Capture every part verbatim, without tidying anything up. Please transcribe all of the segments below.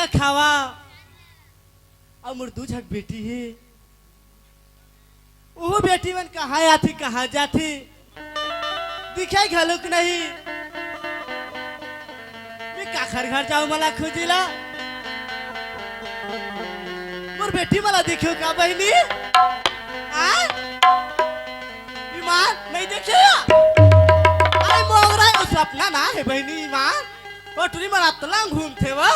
खावा। अउ मोर दू झक बेटी हे, ओहू बेटी मन कहाँ आथे, कहाँ जाथे, दिखे घलोक नहीं। मैं काखर घर जाऊं मला खोजे ला? मोर बेटी मला देखियो का बहिनी? आ? ईमान नहीं देखे या? अरे मोंगरा, वो सपना ना हे बहिनी ईमान। वो टुरी मन अतला घूमथे वो।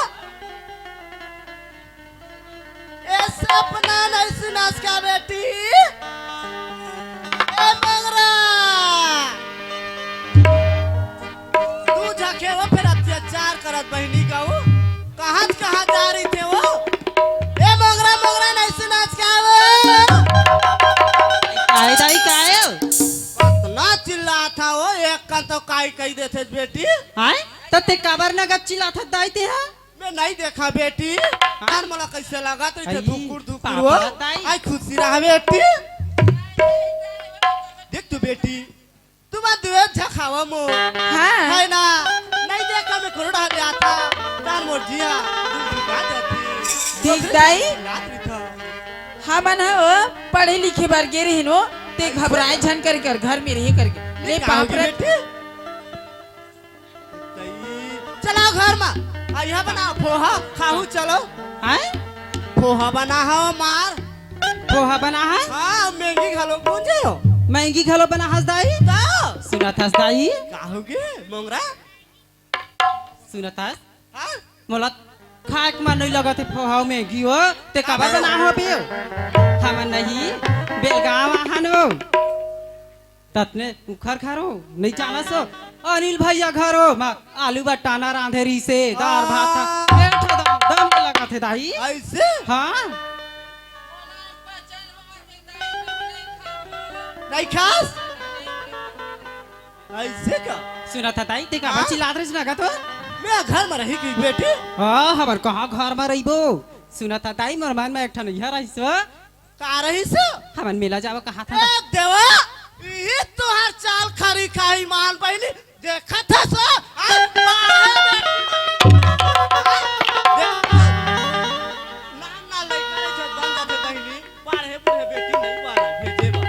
ए सपना नहीं सुनस का बेटी? ए मोंगरा, दू झक हे वो फेर अत्याचार करत बहिनी का वो। कहाँ कहाँ जा रहिथे वो? ए मोंगरा, मोंगरा नहीं सुनस का वो? काय दाई, काय? अतना चिल्लात हस वो, एक कन तो काय कही देथे बेटी। हाय, त तें काबर नगद चिल्लात हस दाई तें हा? मैं नहीं देखा बेटी। हाँ? अउ मोला कैसे लगा तो इथे आई, धुकुर धुकुर पापा हो। दाई। आई खुशी रहा बेटी। देख तो बेटी, तुमन दुए झक हवा मोर। हाँ। है ना? नहीं देखा मैं कोरोना हले आता। तार मोर जिया, दुख दुखा जाती। देख दाई, रात रिथा। हमन ह ओ पढ़े लिखे बर गे रहिन ओ, तें घबराए झन कर कर घर में रहे करके। ले ये का होगे पापड़ बेटी? चला घर मा, अइहा बना फोहा खाहू चलो। हैं? फोहा बना हो मार। फोहा बना है? हाँ, महंगी घलो पूंजे हो। महंगी घलो बना हस दाई? तो? सुनत हस दाई? का होगे, मोंगरा? सुनत हस? हाँ? मोला खाए के मन नहीं लगत हे फोहा महंगी हो, तें काबर बना हो बे? हमन नहीं बेलगांव आहन हो। ततने उखर घर हो, नहीं जानस हो? अनिल भैया घर हो, मा आलू बटाना रांधे रहिसे, दार भात हा, एक ठो दम, दम के लगत हे दाई। ऐसे? हाँ। नहीं खास? ऐसे का? सुनत हस दाई, तें काबर हाँ? चिल्लात रहिस ना का तो? मैं घर में रही गई बेटी। हाँ, हमर कहाँ घर में रहिबो? सुनत हस दाई, मोर मन में एक ठन इहा रहिस हो। का रहिस? हमन मेला जाबो कहात हन। ए देवा, इही तुहार चाल खरी खाही मान बहिनी, देखत हस? आ, बाहर में। देख, ना, ना, लइका रहिस, बन जाथे बहिनी, बाढ़े बूढ़े बेटी नहीं बाढ़े, भेजे बा।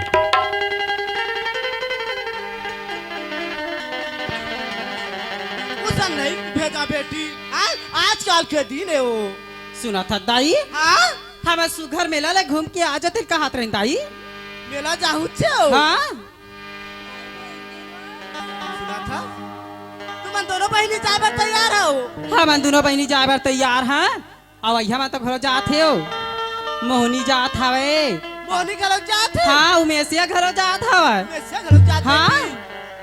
उसन नहीं भेजा बेटी, आ, आजकल के दिन हे वो। सुनत हस दाई? हाँ? हमर सुघर मेला ले घूम के आ जाते कहात रहिन दाई। मेला जाहू छेव? हाँ। सुनत हस? तुमन दोनों बहिनी जाए बर तैयार हो? हमन दोनों बहिनी जाए बर तैयार हन। अउ अइहा मन तो घलो जात हे हो। मोहनी जात हवे। मोहनी घलो जात हे? हाँ, उमेशिया घलो जात हवे। उमेशिया घलो जात हे हाँ। कि?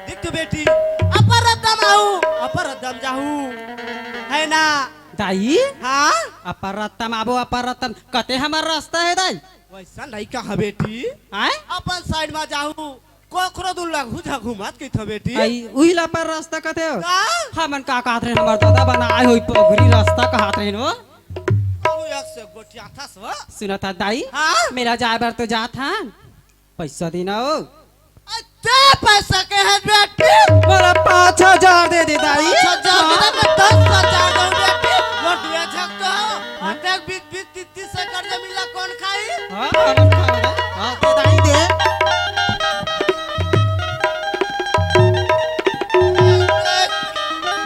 देख तो बेटी, अपर रद्दम आहू, अपर रद्दम जाहू। है ना? दाई? हाँ? अपर रत्तम आबो, अपर रत्तम। कते हमर रस्ता हे, दाई? वैसा नहीं कहा, बेटी। आय? अपन side मा जाहू, कोखरो दुल्ला घुझा घुमात कहिथो, बेटी। आई, उही ला अपर रस्ता कथे हो। का? हमन का कहत रहे, हमर दादा बनाए होई पोखरी रस्ता कहत रहे हो। कहूँ एक से गोठिया था सो। सुनत हस, दाई? हाँ? मेला जाए बर तो जात हन। पैसा देना हो। अच्छा, पैसा के है बेटी? मोला पाँच हजार दे दे दाई। पाँच हजार दे दे, मैं दस हजार दूँ बेटी। वो दुए झक तो हो। हाँ? अटक बीत बीत तीस तीस एकड़ जमीन ला कौन खाई? हाँ, कौन खाई? हाँ, दे दाई दे।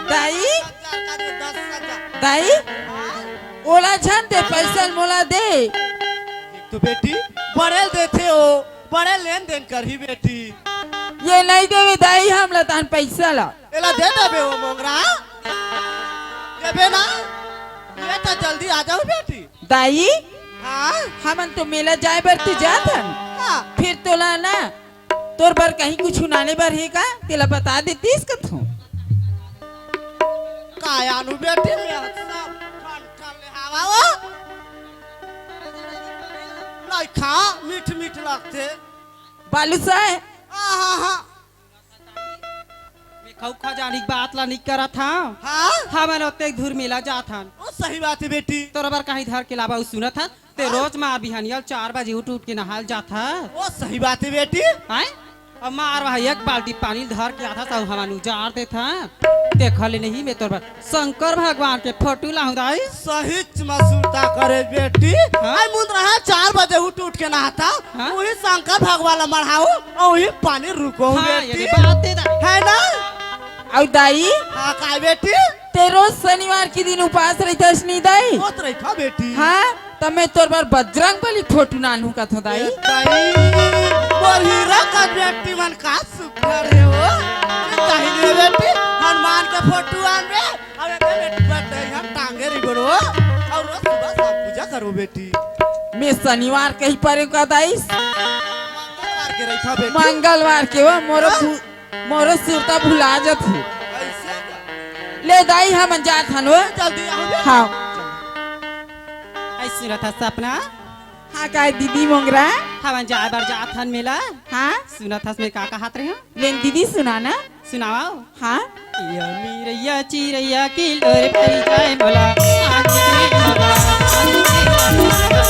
दाई? दस हजार का दे, दस हजार। दाई? हाँ? ओला झन दे, पैसा मोला दे। एक तो बेटी, बड़े देथे हो। बड़े लेन देन करही बेटी। ये नहीं देवे दाई हमला तहन पैसा ला। एला दे देबे वो मोंगरा। देबे ना? ये तो जल्दी आ जाओ बेटी। दाई, हाँ? हमन तो मेला जाए बर तो जात हन। हाँ। फिर तोला ना, तोर बर कहीं कुछ लाने बर हे का? तेला बता देतीस कथों। का आनू बेटी, मैं सब ठन ठन ले हवा वो। नहीं खा, मीठ मीठ लगथे। बालूशाह। आहा हा। मैं खऊ खजानी के बात ला नहीं करत हँव। हाँ? हमन ओतेक दूर मेला जात हन। वो सही बात हे बेटी। तोर बर कहीं धर के लाबा, उ सुनत हस? ते हाँ? रोज माँ बिहनिया चार बजे उठ उठ के नहाल जात हस। वो सही बात हे बेटी। हैं? अब मार वहा एक बाल्टी पानी धर के आथा सब हमन उजार देथा। देखा ले नहीं, मैं तोर बर शंकर भगवान के फोटो लाहूं दाई। सहीच म सुरता करे बेटी। हाँ? आई मुंद रहा चार बजे उठ उठ के नहाथा। हाँ? वही शंकर भगवान ला मढ़ाऊ और वही पानी रुको हाँ, बेटी। ये बात है दाई। है ना? अउ दाई? हाँ, काय बेटी? ते रोज शनिवार के दिन उपास रहिथस नी दाई? रोज रहिथा बेटी। हाँ, त मैं तोर बर बजरंग बली फोटो लानहूं कथों दाई। ए दाई, मोर हीरा का बेटी मन का सुघर हे वो। काहे नी बेटी, हनुमान के फोटो आनबे, अब एकर बेटी बर दही हम टांगे रही बड़ो, और रोज सुबह शाम पूजा करो बेटी। मैं शनिवार कही परे का दाई? मंगलवार के रहिथा बेटी। मंगलवार के वो मोरो हाँ? भू-, मोरो सुरता भुला जथे। ऐसे का? ले दाई, हमन जात हन वो। जल्दी आओ बे। हाँ। ऐ सुनत हस सपना? हाँ, काय दीदी मोंगरा? हमन जाए बर जात हन मेला। हाँ? सुनत हस मैं का कहत रहे हूँ? लेन दीदी सुना ना। सुनावा। हाँ? या मिरैया चिरैया के लोर परि जाए मोला, आन दे मोला, आन दे मोला।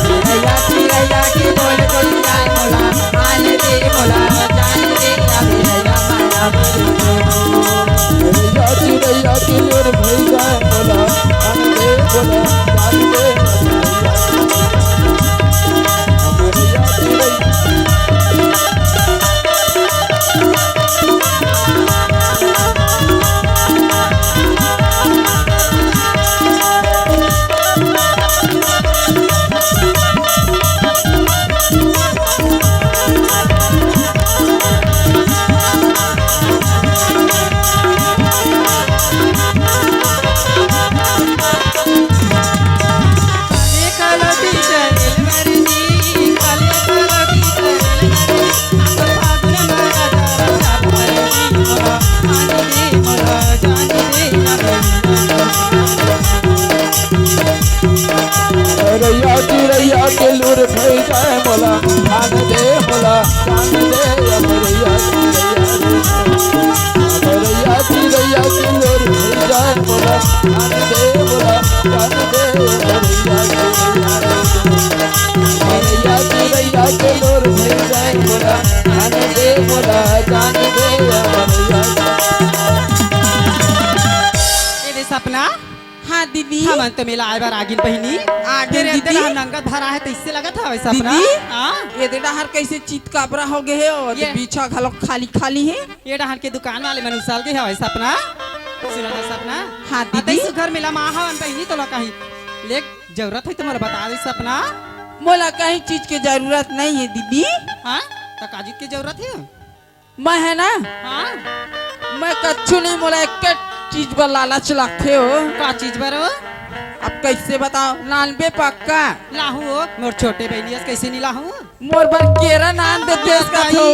मिरैया चिरैया के लोर परि जाए मोला, आन दे मोला, जान दे या मिरैया माया बोल। मिरैया चिरैया के लोर भई जाए मोला, आन दे मोला, जान दे या मिरैया चिरैया। रैया चिरैया के लूर भई जाए मोला, आन दे मोला, जान दे अब रैया चिरैया। रैया चिरैया के लूर भई जाए मोला, आन दे मोला, जान दे अब रैया चिरैया। रैया चिरैया के लूर भई जाए मोला, आन दे मोला, जान दे अब रैया। ए दे सपना, हाँ दीदी। हमन तो मेला आए बर आगिन बहिनी। आगिन तेरे दीदी। अंदर हम नंगत भरा है, तइसे लगत हवय सपना। दीदी, हाँ? ये दे डहर कइसे चितकाबरा हो गए हे, और ये पीछा घलो खाली खाली हे। ये डहर के दुकान वाले मन उसल गए हवय सपना। सुना था सपना? हाँ अतई दीदी। सुघर मेला मा हवन बहिनी, तोला कहीं ले जरूरत होही तो मोला बता दे सपना। मोला कहीं चीज के जरूरत नहीं है दीदी। हाँ? त का चीज के जरूरत है? मैं है ना, हाँ? मैं कच्छु नहीं, मोला एक चीज बर लालच लगथे हो। का चीज बर हो? अब कइसे बताओ, लानबे पक्का। लाहू हो, मोर छोटे बहिनी अस कइसे नहीं लाहू? मोर बर केरा लान देते अस का बताई, तो।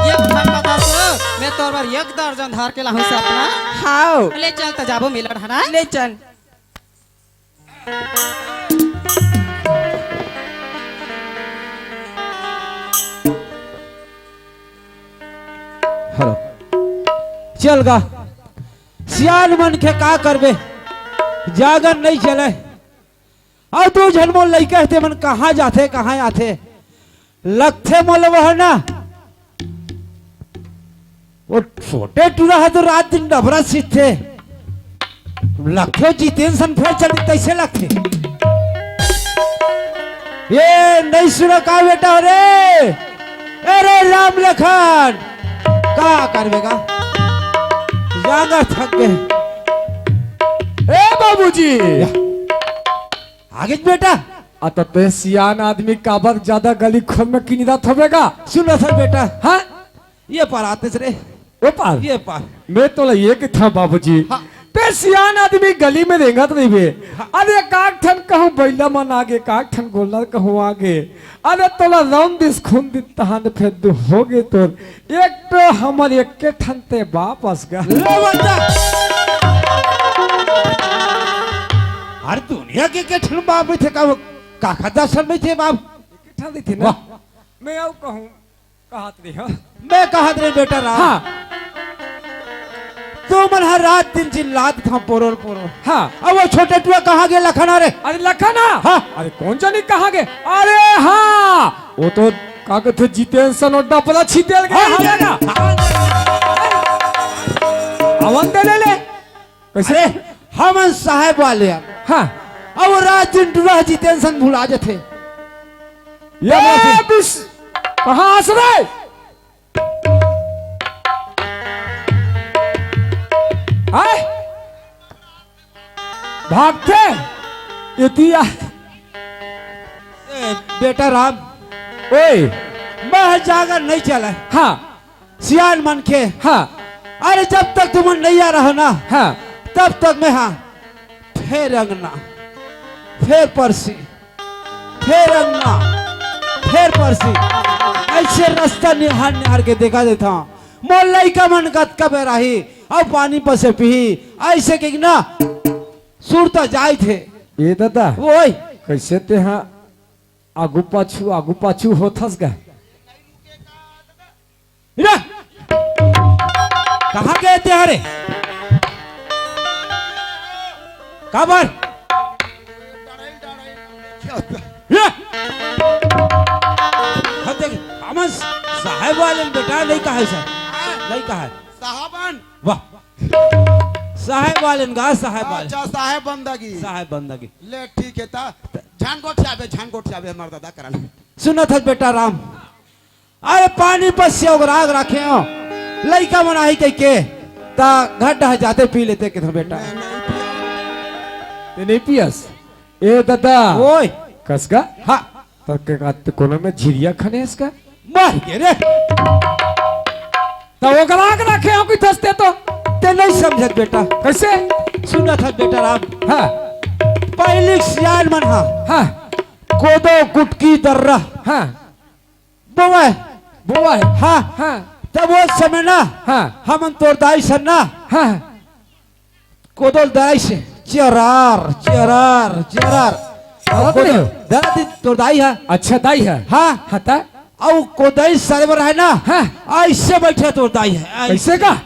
एक ठन बता तो, मैं तोर बर एक दर्जन धर के लाहू सपना। हाव। ले चल त जाबो मेला डहर। ले चल। हेलो, चल गा। सियान मनखे का करबे, जांगर नइ चले। अउ दू झन मोर लइका हे, ते मन कहाँ जाथे, कहाँ आथे, लगथे मोला वह ना। वो छोटे टूरा ह तो रात दिन डबरा सीखथे। लगथे जितेन सन फेर चली तइसे लगथे। ए, नइ सुना का बेटा हो रे? अरे राम लखन, का करबे गा? जांगर थक गे। ए बाबूजी। या। आगे बेटा। आ त ते सियान आदमी काबर जादा गली खोल में किंजरत हवे गा? सुन न सर बेटा। हाँ? ये पार आतेस रे। ओ पार? ये पार। मैं तोला ये कथंव बाबूजी। हाँ। ते सियान आदमी गली में रेंगत रहिबे। हाँ। अरे एकाक ठन कहूँ बइला मन आगे, एकाक ठन गोल्लर कहूँ आगे। अरे तोला रौंद दिस, खूंद दिस तहान फेर दू होगे तोर। एक तो हमर एके ठन ते बाप अस गा। ले बच्चा। अरे दुनिया के एके ठन बाप रहिथे का वो? काका दस ठन रहिथे बाप। एके ठन रहिथे ना। वाह। मैं अउ कहूँ, कहत रहे हो। मैं कहत रहे बेटा राम। हाँ। तुमन हर रात दिन चिल्लात था पोरोर पोरोर। हाँ। अब वो छोटे टूरा कहाँ गे लखना रे? अरे लखना? हाँ। अरे कोन जनी कहाँ गे? अरे हाँ, वो तो का कथे, जितेन सन ओ डपरा छितेल के हाँ, हवे ना? हाँ। अवन दे ले ले। कैसे? अरे, हमन साहेब वाले हन। हाँ। अब राज दिन टूरा जितेन सन भुला जथे। ये ए, बात है। बिस-, कहाँ हस रे? हाय? भागथे? एती आ। ए, बेटा राम। ओए। महल जागर नहीं चले। हाँ। सियान मनखे। हाँ। अरे, जब तक तुमन नइ आ रहो ना, हाँ। तब तक मैं हाँ, फेर अंगना, फेर परसी, फेर अंगना, फेर परसी, ऐसे रास्ता निहार निहार के देखा देता हूँ। मोर लइका मन कतका बेर आही, अउ पानी पसे पीही, ऐसे के ना, सुरता जाए थे। ए दादा, ओए। कैसे ते हाँ आगू पाछू, आगू पाछू होथस गा? रे! कहाँ गए ते हरे? काबर? रे! हम देख, हमन साहेब वाले बेटा नहीं कहा है सर। नहीं कहा है। साहबन। वाह। साहेब वाले गा, साहेब वाले। अच्छा, साहेब बंदगी। साहेब बंदगी। ले, ठीक है, ता झन गोठियाबे, झन गोठियाबे, हमार दादा करा ले। सुनत हस बेटा राम, अरे पानी पर सेवगराग राखे हो, लइका मन आही कहिके, ता घर डहा जाते पी लेते के बेटा। मैं नहीं पिया। ते नहीं पियस? ए दादा। ओए। कस गा? हाँ। त के का, ते कोनो में झिरिया खने हस का? मर गे रे। त ओकरा के रखे हो कि थसते तो? ते नहीं समझत बेटा। कैसे? सुनत हस बेटा राम। हाँ। पहली सियान मन हा। हाँ। कोदो, कुटकी, दर्रा। हाँ। बोवा है। बोवा है। हाँ। हाँ। तब वो समय ना। हाँ। हमन तोर दाई सन ना। हाँ। कोदो ल दाई से, चरार, चरार, चरार। दादा कोदो, तेरे? दादा ती तोर दाई है। अच्छा, दाई है। हाँ। हाँ, ता? अउ कोदई सरवर है ना? हाँ। ऐसे बैठे तोर दाई है, ऐसे। कैसे का?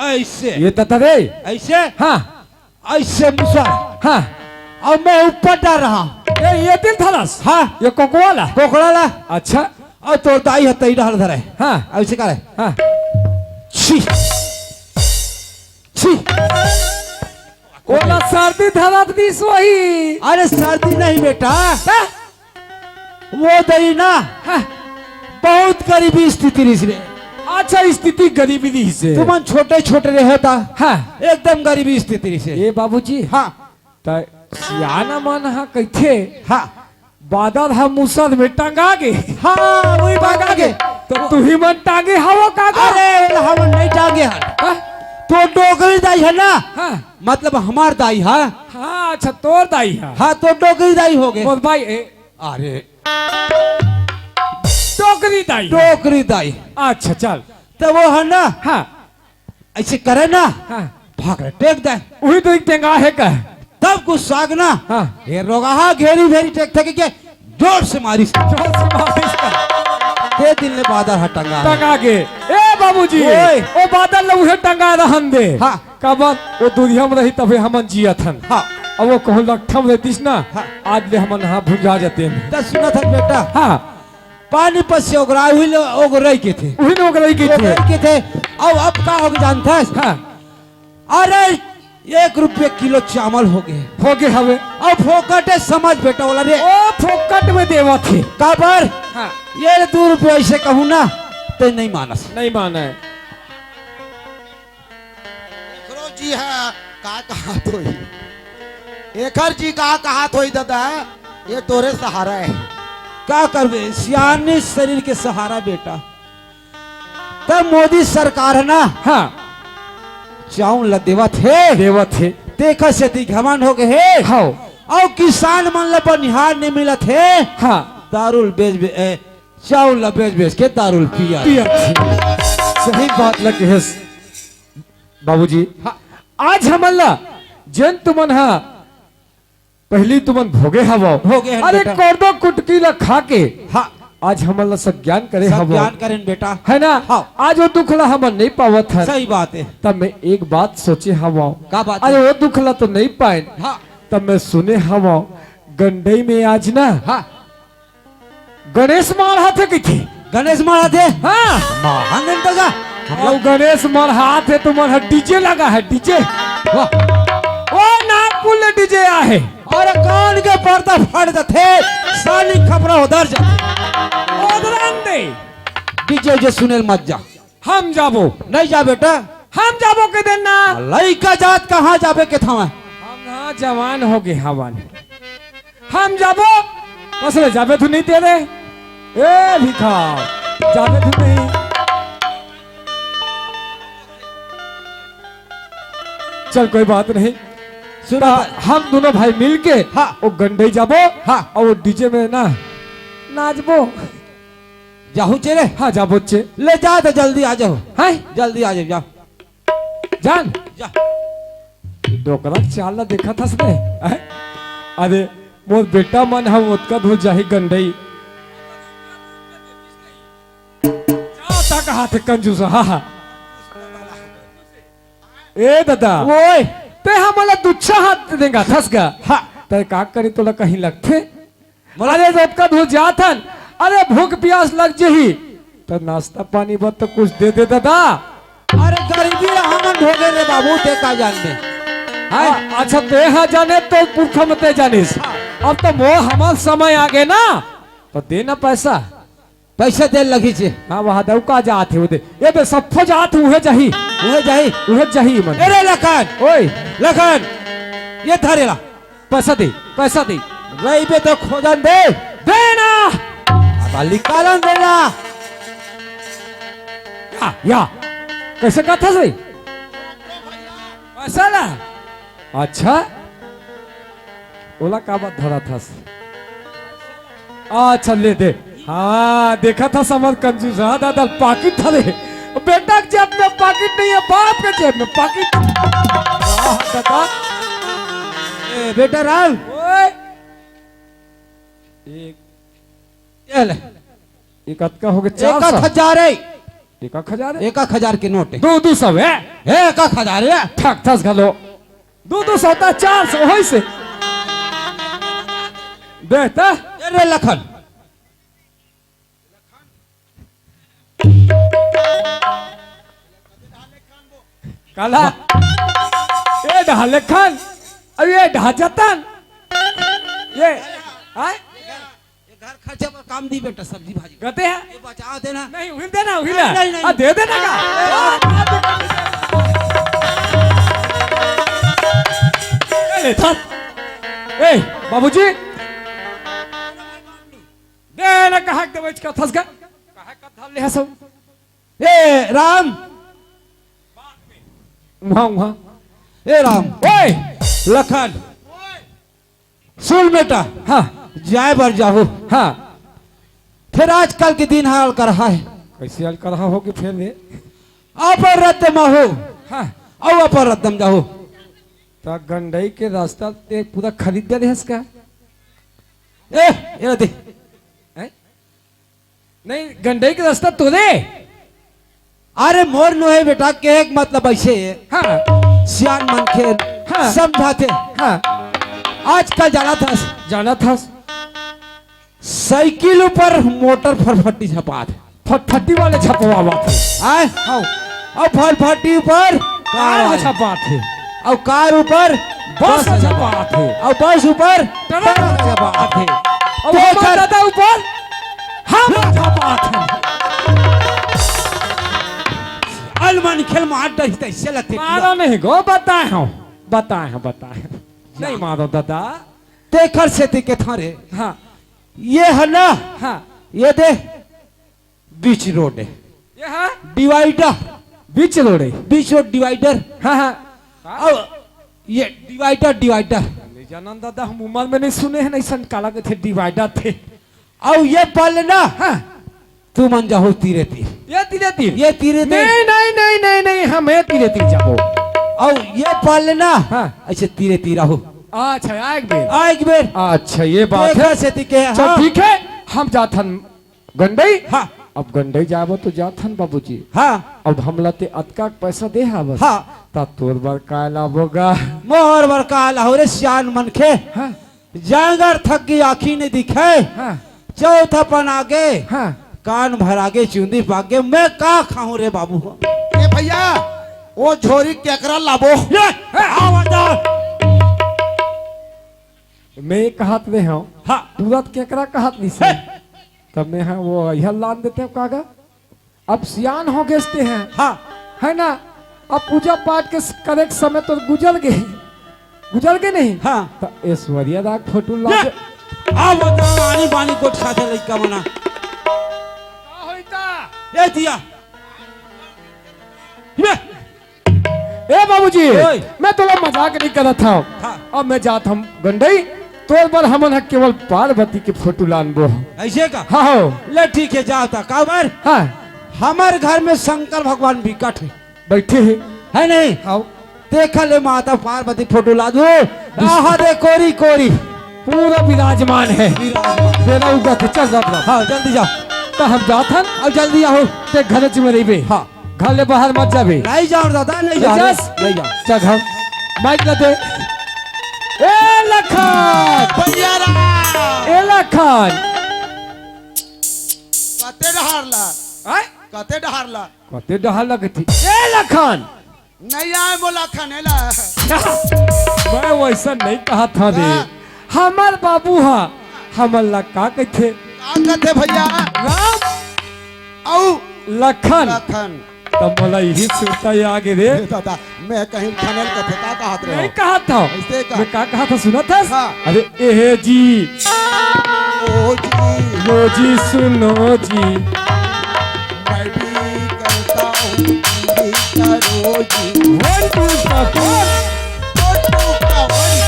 ऐसे। ये तता रे। ऐसे? हाँ। ऐसे मुसर। हाँ। अउ मैं ऊपर डार रहा। ये, ये दिल थलस? हाँ। ये कोकवा ला? कोकड़ा ला। अच्छा। अउ तोर दाई है, तई डाल धरे। हाँ। ऐसे करे। हाँ। छी। छी। ओला सर्दी धरत दिस वही। अरे सर्दी नहीं बेटा। हाँ? वो दई ना। हाँ। बहुत गरीबी स्थिति रहिस रे। अच्छा, स्थिति गरीबी रहिस हे। तुमन छोटे छोटे रहे ता। हाँ। एकदम गरीबी स्थिति रहिस हे। ए बाबूजी। हाँ। त सियाना मन हा कहिथे। हाँ। बादर ह मुसर में टंगा गे। हाँ, वही बात टंगा गे। गे। तो तुही मन टांगे हवो का गा? अरे, ओला हमन नहीं टांगे हन। हाँ? तो डोकरी दाई है ना? हाँ। मतलब हमार दाई है। हाँ, अच्छा, तोर दाई है। हाँ, तो डोकरी दाई हो गे। मोर भाई, ए, अरे। डोकरी दाई। डोकरी दाई। अच्छा, चल। तो वो है ना? हाँ। ऐसे करे ना, हाँ। भाग रे, टेक दे। उही तो एक टेंगा है का? तब गुस्सा के ना, हाँ। ये रोगहा घेरी भेरी टेक थे के जोर से मारिस। जोर से मारिस का? ते दिन ले बादर ह टंगा। टंगा गे। ए बाबूजी, ओए। ओ बादर ल उहे टंगा रहन दे। हाँ। काबर? ओ दुनिया में रही तबे हमन जियत हन। हाँ। अब ओ कहूँ लकठा में रहतिस ना, हाँ। आज ले हमन हा भुंजा जातेन। त सुनत हस बेटा। हाँ। पानी पर से ओगरा, उही ले ओगरई कथे। उही ले ओगरई कथे। ओगरई कथे। अउ अब का होगे जानथस? हाँ। अरे, एक रुपये किलो चावल होगे। होगे हवे। अउ फोकट हे, समझ बेटा ओला रे। ओ फोकट में देवत हे। काबर? हाँ। ये दू रुपये ऐसे कहूँ ना, ते नहीं मानस। नहीं माने। एकरो जी हा का कहत होही? एकर जी का कहत होही दादा? ये तोरे सहारा हे। का करबे? सियान शरीर के सहारा बेटा। तब मोदी सरकार हे ना? हाँ। चाउर ल देवत हे। देवत हे। तेखर सेती घमंड होगे हे। हाँ। अउ किसान मन ल बनिहार नइ मिलत हे। हाँ। दारू ल बेच बे-, ए, चाउर ल बेच बेच के दारू ल पिया। पिया। सही बात ल कहेस। बाबूजी, हाँ। आज हमन ला जेन तुमन हा पहली तुमन भोगे हवव, भोगे हन अरे बेटा। कोदो कुटकी ला खा के, हाँ। आज हमन ला सब ज्ञान करे सब हवव। ज्ञान करेन बेटा। है ना? हाँ। आज वो दुख ला हमन नहीं पावत हन। सही बात हे। तब मैं एक बात सोचे हवव। का बात अरे हे? वो दुख ला तो नहीं पाएन। हाँ। तब मैं सुने हवव, गंडई में आज ना हाँ। गणेश माढ़ा थे कहिथे। गणेश मढ़ाथे। हाँ। महान दिन तक। अउ गणेश मढ़ाथे, तुमन ह डीजे लगा है, डीजे। वाह। ओ नागपुर ले डीजे आहे। अरे कान के पर्दा फाड़ देथे, साली खपरा उधर जा। उधरन दे। डीजे जे सुनेल मत जा। हम जाबो। नहीं जा बेटा। हम जाबो के देना। लइका जात कहाँ जाबे के थावा? हम ना जवान हो गए हवन। हम जाबो। कसले जाबे तू नहीं तेरे। ए भिखार, जाबे तू नहीं। चल कोई बात नहीं। सुना तो। हम दोनों भाई मिलके हाँ। वो गंडई जाबो। हाँ। और वो डीजे में ना नाचबो। जाहू चे रे? हाँ, जाबो चे। ले जा तो जल्दी आ जाओ। हैं? जल्दी आ जाओ, जाओ। जान। जा। डोकरा के चाल ला देखत हस ने? हैं? अरे, मोर बेटा मन ह ओतका दूर जाही गंडई। जा ता कहा थे कंजूस, हाँ, हाँ। ए दादा। ओए। ते हमला दुच्छा हाथ देंगा, थस गा। हाँ। ते का करी तोला कहीं लगथे? अरे जतका दूर जात हन, अरे भूख प्यास लग जही, त नाश्ता पानी बर तो कुछ दे दे दादा। अरे गरीबी हमन भोगे रे बाबू, ते का जानबे? हाँ, अच्छा ते हा जाने तो पुरखा में ते जानिस। अब तो मोर हमर समय आ गए ना, तो दे ना पैसा। पैसा दे लगी छे। हाँ, वहाँ दे, का जात है वो दे। ये बे सफो जात है, उहे जाही। उहे जाही। उहे जाही मन। अरे लखन। ओए। लखन। ये धरे ला। पैसा दे, पैसा दे। रइबे तो खोजन दे। दे ना। अब निकालन दे ना। या, या। कैसे कथा से? पैसा ला। अच्छा। ओला का बात धरा थस? अच्छा, ले दे। हाँ, देखा था समझ कंजूस। हाँ, दादा, पाकिट था रे। बेटा के जेब में पाकिट नहीं है, बाप के जेब में पाकिट। वाह, दादा। ए, बेटा राम। ओए। एक। ये ले। ये कतका हो गया? चार सौ। एक हजार है। एक हजार है? एक हजार के नोट है। दो, दो सौ है। एक, एक हजार है। ठक ठस घलो। दो, दो सौ ता चार सौ होइसे। बेटा। अरे लखन। काला। ए ढाले खान। अब ये ढाचतन। ये। हाँ? ये घर खर्चे पर काम दी बेटा, सब्जी भाजी। कहते हैं? ये बचा देना। नहीं, उहिल देना, उहिल। नहीं, नहीं, नहीं। आ, दे देना का? ए, ले, थक। ए, बाबूजी। दे ना, कहा के दवाई का थस का? कहा का धर ले हसो? ए, राम। उहाँ, उहाँ। ए, राम। ओए। लखन। सुन बेटा, हाँ। जाए बर जाहू। हाँ। फेर आजकल के दिन ह अलकरहा हे। कैसे अलकरहा हो के फेर रे? अपरद्दम आहू। हाँ। अउ अपरद्दम जाहू। त गंडई के रास्ता ते पूरा खरीद डरे हस का? ए, ये दे। हैं? नहीं, गंडई के रास्ता तोरे। अरे मोर नोहे बेटा, कहे के मतलब अइसे हे। हाँ। सियान मनखे हाँ। समझाथे। हाँ। आजकल जानत हस। जानत हस। साइकिल ऊपर मोटर फटफटी छपात हे। फटफटी वाले छपवावत हे। आय? हाँ। अउ फटफटी ऊपर कार कार वाले। छपात हे। अउ कार ऊपर बस बस छपात हे। अउ बस ऊपर ट्रक ट्रक छपात हे। अउ तेकर हमर दादा ऊपर हम छपात हे। अलमन खेल मार डही तइसे लगथे। मारो नहीं गो, बताए हूँ, बताए हूँ, बताए हूँ। नहीं मारो दादा। तेकर सेती के थारे। हाँ। ये हे ना? हाँ। ये दे। बीच रोड हे। ये हा? डिवाइडर। बीच रोड हे। बीच रोड डिवाइडर। हाँ, हाँ। अउ ये डिवाइडर, डिवाइडर। नहीं जानन दादा, हम उमर में नहीं सुने हन अइसन काला कथे डिवाइडर थे। अउ ये पाले ना, हाँ। तुमन जाहू तीरे तीर। ये तीरे तीर? ये तीरे तीर। नहीं, नहीं, नहीं, नहीं, नहीं, हम ये तीरे तीर जाबो। अउ ये पाले ना, हाँ। अइसे तीरे तीर आहू। अच्छा, आ एक बेर। आ एक बेर। अच्छा, ये बात हे। देखा सेती के, चल, हाँ। ठीक हे, हम जाथन गंडई? हाँ। अब गंडई जाबो तो जाथन बाबूजी। हाँ। अब हमला ते अतका पैसा दे हावस। हाँ। त तोर बर काय लाबो गा? मोर बर काय लाहू रे सियान मनखे? हाँ। जांगर थक गे आँखी नइ दिखे। हाँ। चौथा पन आगे। हाँ। कान भर आगे चुंदी पागे, मैं का खाहूं रे बाबू? ए भैया, वो झोरी केकरा लाबो? ये, ए, आवा जा। मैं ये कहत रहे हूँ, हाँ। तुरंत केकरा कहत नहीं से। हे। तब मैं, हाँ, वो यह लान देते हैं कागा। अब सियान हो गेस ते हैं। हाँ। है ना? अब पूजा पाठ के स-, करे के समय तो गुजर गए। गुजर गए नहीं? हाँ। तो ऐश्वर्या राय के फोटो ला ये, दे। आ बता, आनी बानी कोट साथे लइका मना। का होइता? ए दिया। ये। ए बाबूजी, ओए। मैं तोला मजाक नहीं करत हूँ। हाँ। अब मैं जात हूँ गंडई, तोर बर हमन ह केवल पार्वती के फोटो लानबो। ऐसे का? हाँ हो। ले ठीक है, जाता। का बर? हाँ। हमर घर में शंकर भगवान बिकट है। बैठे है। है नहीं? हाँ। देखा ले माता पार्वती फोटो ला दो। आहा दे कोरी कोरी। पूरा विराजमान है। विराजमान। बेरा उगा के चल रहा। हाँ, जल्दी जाओ। तो हम जात हन। अब जल्दी आओ। ते घर में रहिबे। हाँ। घर ले बाहर मत जाबे। नहीं जाओ दादा, नहीं नहीं जाओ, जास? नहीं जाओ। चल घर। माइक ला दे। ए लखन! भैया राम! ए लखन! कते डहार ला? आय? कते डहार ला? कते डहार ला कथे? ए लखन! नहीं आए मोला खनेला। मैं वैसा नहीं कहा था रे। हाँ। हमर बाबू हा, हमन ला का कथे? का कथे भैया? राम। अउ लखन। लखन। तब मोला यही सुरता ये आगे रे। ए दादा, मैं कहीं खनेल कथे का कहत रहे नहीं हो? कहा था। ऐसे का? मैं का कहा था, सुना था? हाँ। अरे ए जी। ओ जी। लो जी सुनो जी। मैं भी करता हूँ जी का रोजी। One, two, three, four।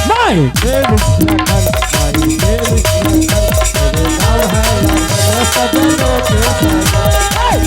My name is Lakhan, my name is Lakhan, मेरे नाम है लखन, सजनों के साथ। Hey!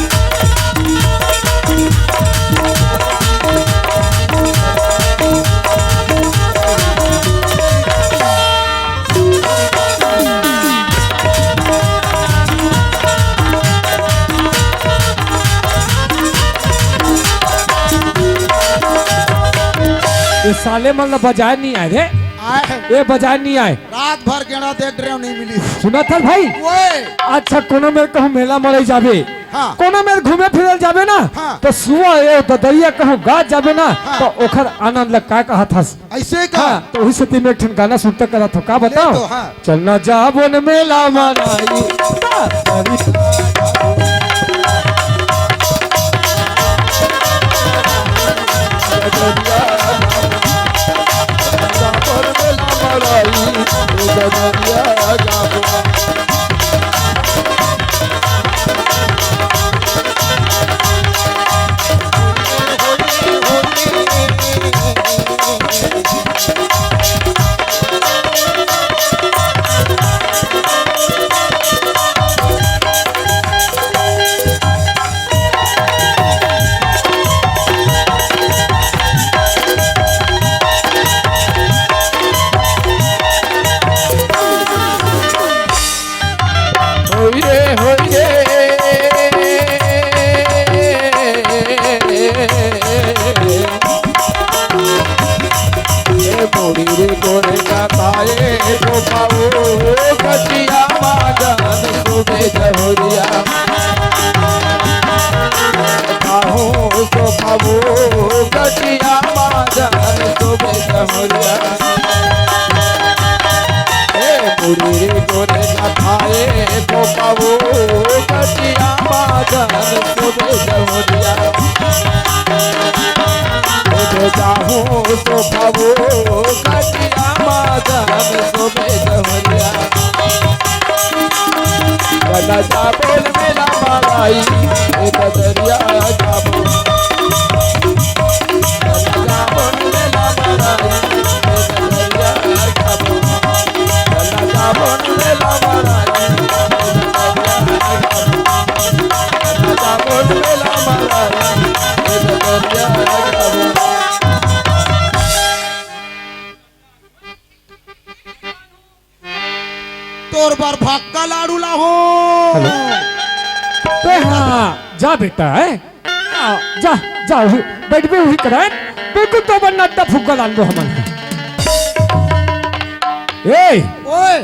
ये साले मन ला बजाए नहीं आए रे। आए। ये बजाए नहीं आए। रात भर गेड़ा देख रहे हो, नहीं मिली। सुना था भाई? ओए। अच्छा, कोनो मेर कहूँ मेला मड़ई जाबे, हाँ। कोनो मेर घूमे फिरे जाबे ना, हाँ। तो सुआ ये ददरिया कहूँ गात जाबे ना, हाँ। तो ओखर आनंद ला का कहत हस? ऐसे का? हाँ, तो वही सेती मैं एक ठन गाना सुनता करत हो, का ले बताओ? तो, हाँ। चलना जाबो न मेला मड़ई। होई रे, होई रे। ए मुड़ी रे गोरे का ताए तो पाओ गटिया मादन सुबे जहोरिया। पाओ तो पाओ गटिया मादन सुबे जहोरिया। ए मुड़ी रे गोरे का ताए तो पाओ गटिया मादन सुबे जहोरिया। ए जाहूं तो पाओ गटिया मादन सुबे जहोरिया। बना जा बोल मेला मड़ई, ए ददरिया जाबो। बना जा बोल मेला मड़ई, ए ददरिया जाबो। बना जा बोल मेला मड़ई, ए ददरिया जाबो। बना जा बोल मेला मड़ई, ए ददरिया जाबो। तोर बर भक्का लाडू लाहो। हेलो। तो हाँ, जा बेटा, है? आ, जा, जा, उही, बैठबे उही करा, बिल्कुल तो बन्ना अड्डा फुग्गा लान दो हमन। ए, ओए।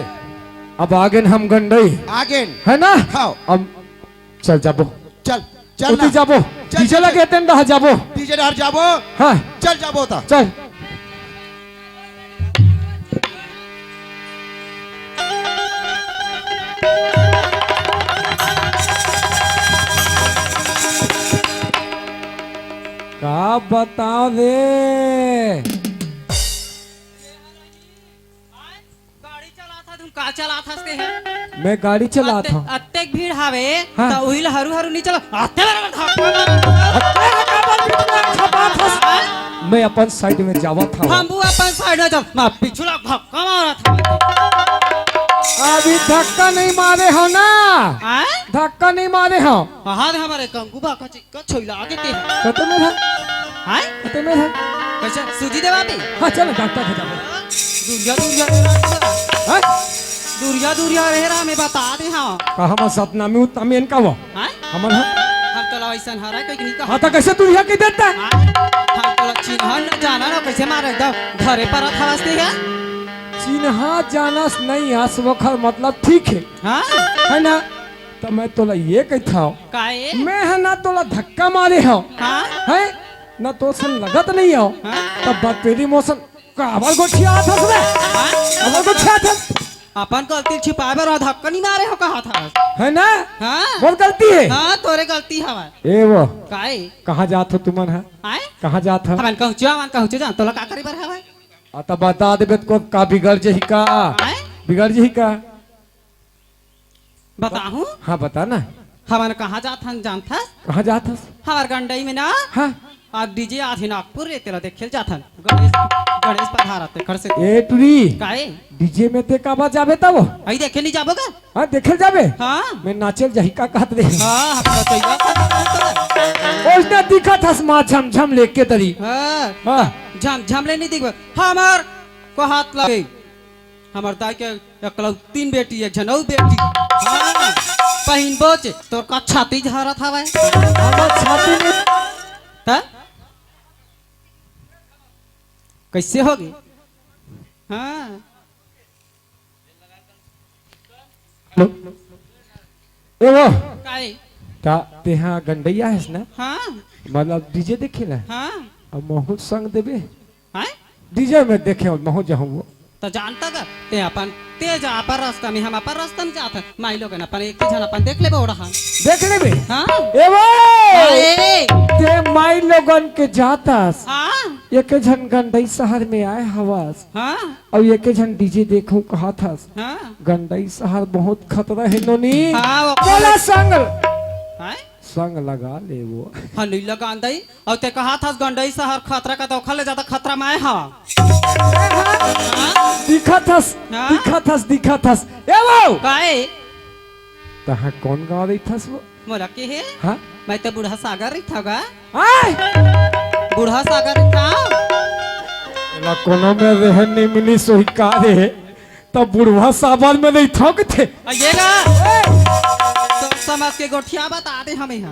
अब आगेन हम गंडई। आगेन। है ना? खाओ। अब चल जाबो। चल, चल उती ना। जाबो। चल, डीजे चल, लगे चल। तेन डहर जाबो। डीजे डहर जाबो। हाँ। चल जाबो ता। चल। का बताओ रे? गाड़ी चलात हस, तुम का चलात हस ते हे? मैं गाड़ी चलात अत्ते-, हूँ। अत्तेक भीड़ हावे, हाँ। त उही ल हरू हरू नी चला। अत्ते लगा धक्का मारा। अत्ते लगा बीच में छपात हस। हाँ? मैं अपन साइड में जावत हूँ। हम वो अपन साइड में चल, मैं पीछू ला धक्का मारा था। अभी धक्का नहीं मारे हो ना? हाँ? धक्का नहीं मारे हो। हाँ, हमारे कंगू बा का चिक्का छोइला के ते। कते में है? हाँ? कते में है? कैसे? सूजी देवा पे? हाँ, चल, डॉक्टर के जाबो। दूरिया, दूरिया, दूरिया। हाँ? दूरिया, दूरिया रहे रहा, मैं बता दे, हाँ। कहाँ मैं सतनामी उतनामी इनका वो? हाँ? हमन ह? हम तोला वैसन हरा, कोई नहीं कहा। हाँ, तो कैसे तू यहाँ के देता? हाँ? हम तोला चिन्हा न जाना ना, कैसे मारे एकदम घरे पर था वास्ते है? चिन्हा जानस नहीं, हस वखर मतलब ठीक है। हाँ? है ना? तो मैं तोला ये कहता हूँ, काहे? मैं ह ना तोला धक्का मारे हूँ, हाँ? है ना? तो सन लगत नहीं हो, हाँ? तब बतेरी मौसम काबर गोठियात हस रे? हाँ? काबर गोठियात हस? अपन गलती छिपाए बर धक्का नहीं मारे हो कहा था, है ना? हाँ? बहुत गलती है। हाँ, तोरे गलती हवा। ए वो, काहे? कहाँ जात हो तुमन ह? आए? कहाँ जात हो? हमन कहूँचो, हमन कहूँचो जान, तोला का करे बर हवा? आ, त बता देबे त को का बिगड़ जही का? आए? बिगड़ जही का? बताहूँ? हाँ, बता ना। हमन कहाँ जात हन जानथस? कहाँ जात हस? हमार गंडई में ना, हाँ। आज डीजे आथे नागपुर रे, तेला देखे ल जात हन। गणेश, गणेश पधारा ते घर से। ए टुरी, काहे? डीजे में ते काबर जाबे तब? आई देखे नहीं जाबो का? हाँ, देखे ल जाबे? हाँ। मैं नाचे ल जाही का कहत रे? हाँ, हम तो चाहिए। ओइसने दिखत हस माँ झमझम लेके तरी। हाँ। हाँ। झमझम ले नहीं दिखबे। हमार को हाथ लगे। हमर दाई के एकलौतीन बेटी, एक झन अउ बेटी। हाँ, पहिन बोच, तोर का छाती झरत हवय? हमर छाती में त कैसे होगे? हाँ। ए वो, काहे? त तेहा गंडई आयस ना? हाँ। मतलब डीजे देखे ला? हाँ। अब महूँ संग देबे? हाँ? डीजे में देखे महूँ जाहूँ वो। त जानता का? ते अपन, ते जा अपन रास्ता में, हम अपन रास्ता में जात हन। माई लोगन अपन एक झन अपन देख लेबे ओढ़ा। देख लेबे? हाँ। ए वो! हाँ, ए! ते माई लोगन के जातस। हाँ। एक झन गंडई शहर में आए हवस। हाँ। अउ एके झन डीजे देखहूं कहत हस। हाँ। गंडई शहर बहुत खतरा हे नोनी। हाँ, वो बोला संग। हाँ? संग लगा ले वो। हाँ, नहीं लगा दई। अउ ते कहत हस गंडई शहर खतरा का, तो ओखर ले ज्यादा खतरा मैं हवं। हाँ? दिखत हस, हाँ? दिखत हस, दिखत हस। ए वो! काहे? तहां कौन गांव रहिथस वो? मोला के हे? हाँ? मैं तो बूढ़ा सागर रहिथव गा। आय! बूढ़ा सागर रहिथव। एला कोनो में रहन नहीं मिली सोही का रे। तब बुढ़वा साबर में रहिथव कथे। आ, ये गा। ए! तो समझ के गोठिया बता दे हमें हा।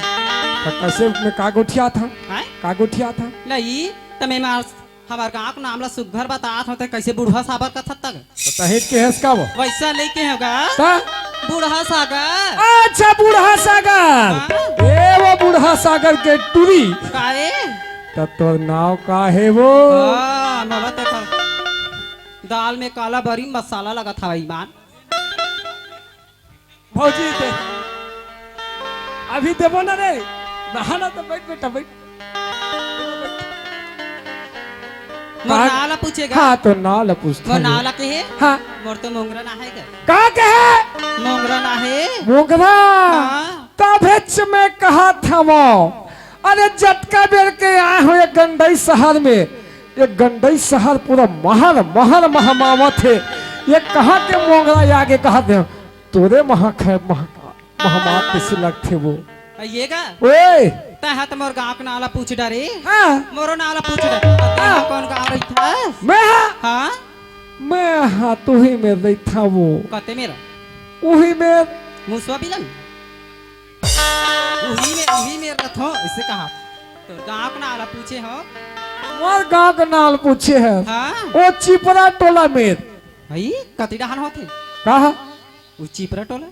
तो कैसे में का गोठिया था? हैं? का गोठिया था? नहीं, त मैं मार हमार गांव के नाम ला सुग्घर बतात हों, ते कैसे बुढ़वा साबर कथत तक? त तहें के हस का वो? वैसा लेके होगा। त? बूढ़ा सागर। अच्छा, बूढ़ा सागर। हाँ। ए वो बूढ़ा सागर के टूरी। काहे? त तोर नाव का हे वो? हाँ, मोला ते खा-, दाल में काला बरी मसाला लगत हवय ईमान। भौजी दे। अभी देबो ना रे। नहा ना तो बैठ बेटा, बैठ। मोर का-, नाव ला पूछेगा? हाँ, तो नाव ला पूछता मोर है। नाव ला के हे? हाँ। मोर तो मोंगरा ना है का? का कहे? मोंगरा ना है। मोंगरा? हाँ। तभेच में कहा था वो। अरे जतका बेर के आए हो ये गंडई शहर में, ये गंडई शहर पूरा महर, महर महमावत हे। ये कहाँ के मोंगरा आगे कहा दे? तोरे महा खे-, महा-, महमात कइसे लगथे वो? आ, ये गा? ओए! तैं हा त मोर गाँव के नाव ला पूछ डरे। हाँ। मोरो नाव ला पूछ डरे। तैं हा हाँ। कौन गाँव रहिथस? मैं हा? हाँ। मैं हा तुही में रहिथा वो। कते मेर? उही में। मुसवा बिलन? उही में, उही में रथो, इसे कहा। तोर गाँव के नाव ला पूछे हो? मोर गाँव के नाव ला पूछे है। हाँ। ओ चिपरा टोला में। हई, कति डहान होथे? कहा? ओ चिपरा टोला?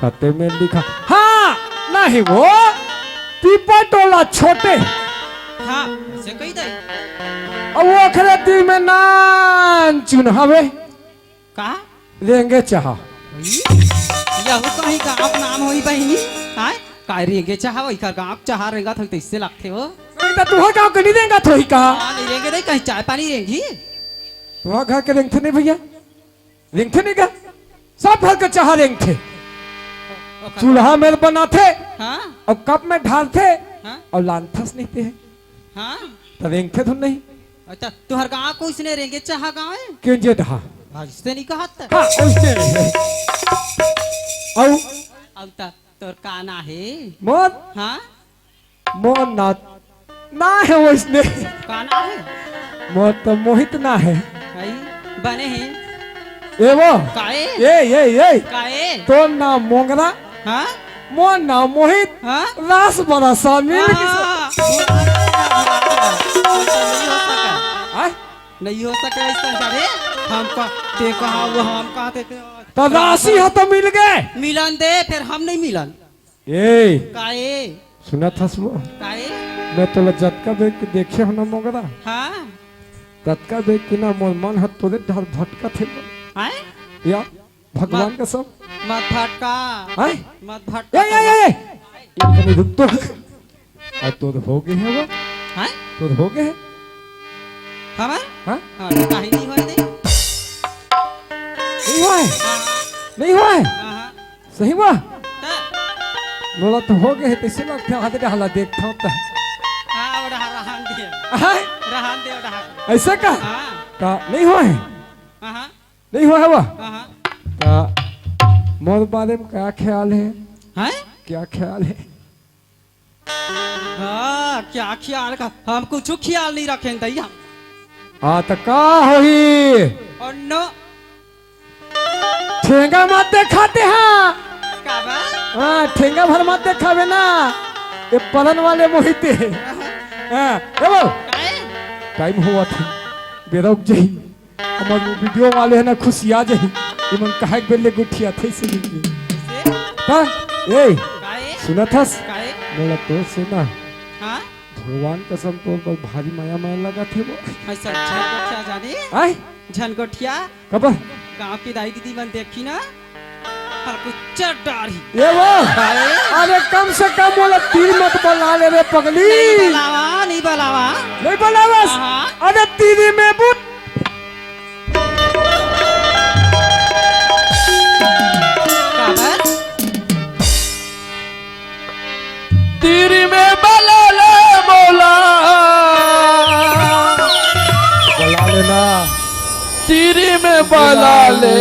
कते में लिखा, हाँ, नहीं वो, पीपा टोला छोटे। हाँ, से कही दे। अब वो अखरे दिल में नान चुन हवे। का? रेंगे चाहा। यहू कहीं का आप नाम होई बहिनी? आय? का रेंगे चाहा? वही का गाँव चाहा रेंगा था, तो इससे लगते हो। नहीं तो तुहर गाँव के नहीं रेंगा थोई का? हाँ, नहीं रेंगे नहीं, कहीं चाय पानी रेंगी? तुहर घर के रेंगथे नहीं भैया? रेंगथे नहीं का? सब घर के चाहा रेंगथे। ओकर चूल्हा में बनाथे, हाँ? और कप में ढालथे, हाँ? और लानथस नहीं ते। हाँ? तो रेंगथे धुन नहीं। अच्छा, तुहर गाँव को इसने रेंगे चाहा गाँव है? क्यों जे ढहा? हाँ, इससे नहीं कहा था। हाँ, उसने नहीं। और अब त-, तोर का ना है? मोर? हाँ? मोर ना, ना है वो इसने। का ना है? मोर तो मोहित ना है। भाई, बने हैं। ए वो। काए? ए, ए, ए। काए? तोर नाम मोंगरा। हाँ? मोर नाम मोहित। हाँ? रास बड़ा शामिल। हाँ। नहीं हो सका। आय? नहीं हो सके वैसा करे। हम का, ते कहा, वो हम कहा, ते, ते तो राशि हो तो मिल गए। मिलन दे, फिर हम नहीं मिलन। ए, काए? सुनत हस वो? काए? मैं तोला जतका बेर के देखे हो ना मोंगरा। हाँ। ततका बेर के ना मोर मन ह तोरे डहर भटकत हे। आए? या भगवान मत, कसम। मत भटका। आए? मत ए, भटका। ए, ए, ए! एक मिनट रुक तो। आ, तोर हो गए है वो? हाँ? तोर हो गए है? हमार? हाँ? हाँ, तो काहे नहीं होए दे? नहीं हुआ है? हाँ। नहीं हुआ है? हाँ, हाँ। सही हुआ? हाँ। मोला तो हो गए है, तैसे लगथे, हाथ डाला देखता हूँ तो। हाँ, वो रहा, रहन दे। हाँ? रहन दे, वो रहा। ऐसा का? हाँ। का नहीं हुआ है? हाँ, हाँ। नहीं हुआ है वो? हाँ, हाँ। का मोर बारे में क्या ख्याल है? हैं? क्या ख्याल है? हाँ, क्या ख्याल का? हम कुछ ख्याल नहीं रखें दैया। हाँ, तो का होही? और नो। ठेंगा मत देखाते हाँ। का बा? हाँ, ठेंगा भर मत देखावे ना। ये पलन वाले मोहिते। हाँ, ए वो। काहे? टाइम हुआ था। बेरा उग जाही। हमर वो वीडियो वाले है ना, खुशिया जाही। इमन काहे के बेले गोठियाथे से मिलके। कैसे? हाँ? ए, काहे? सुनत हस? काहे? मोला तो सुना। हाँ? भगवान कसम तोर बर भारी मया मया लगत हे वो। ऐसा झन गोठिया जाने? आय? झन गोठिया? कबर? गाँव की दाई दीदी मन देखी ना? हर कुछ चट डारी। ए वो? काहे? अरे कम से कम मोला तीर मत बला ले रे पगली। नहीं बलावा, नहीं बलावा। नहीं बलावस? हाँ। अरे तीरी में बूट। काबर? तीरी में बला ले मोला। बला लेना। तीरी में बला ले।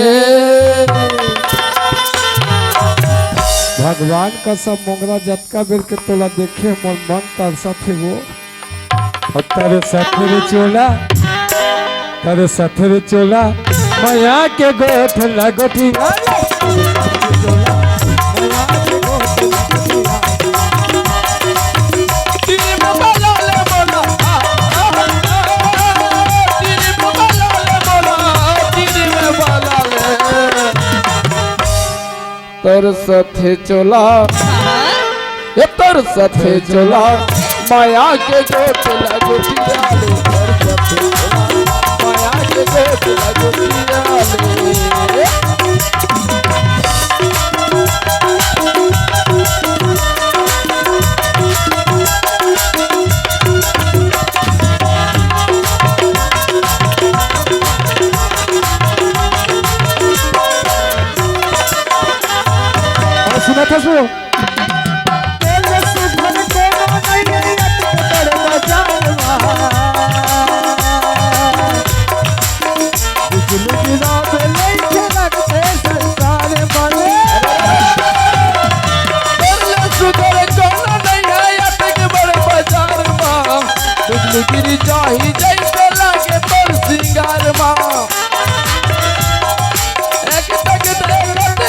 भगवान कसम मोंगरा जतका बेर के तोला देखे मोर मन तरसत हे वो। और तेरे साथ रे चोला, तेरे साथ रे चोला, मया के गोठ लगोटी। तोर सथे चोला, हाँ। ये तोर सथे चोला, माया के गोठ लगोटिया ले, तोर सथे चोला, माया के गोठ लगोटिया ले। और सुना था सो। बिजली गिरा दे लइके रखते संसार वाले। बोले सुधर कोनो नहीं है अटक बड़ बाजार मा। बिजली गिरी जाही जैसे लागे तोर सिंगार मा। एक टक देखत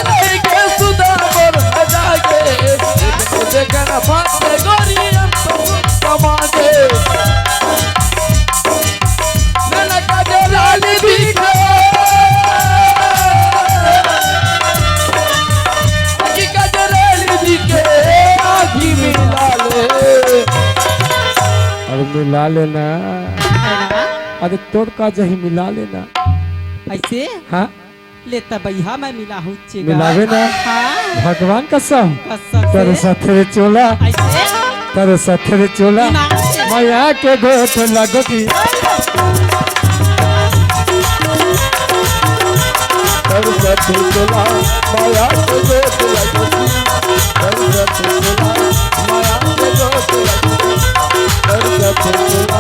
रह के सुधा मोर जागे। एक मुझे कन फांसे गोरी हम तो समागे। नैना काजर लाली दिखे। आँखी का मिला लेना। है ना? अरे तोर का जही, मिला लेना। ऐसे? हाँ? ले त बइहा मैं मिलाहूँ चेगा। मिलावे ना। हाँ। भगवान कसम। कसम से। तोर साथे रे चोला। ऐसे? तोर साथे रे चोला। ईमान से। मया के गोठ लगोटी। तोर साथे चोला, मया के गोठ लगोटी। तोर साथे चोला, मया के गोठ लगोटी। तोर साथे चोला,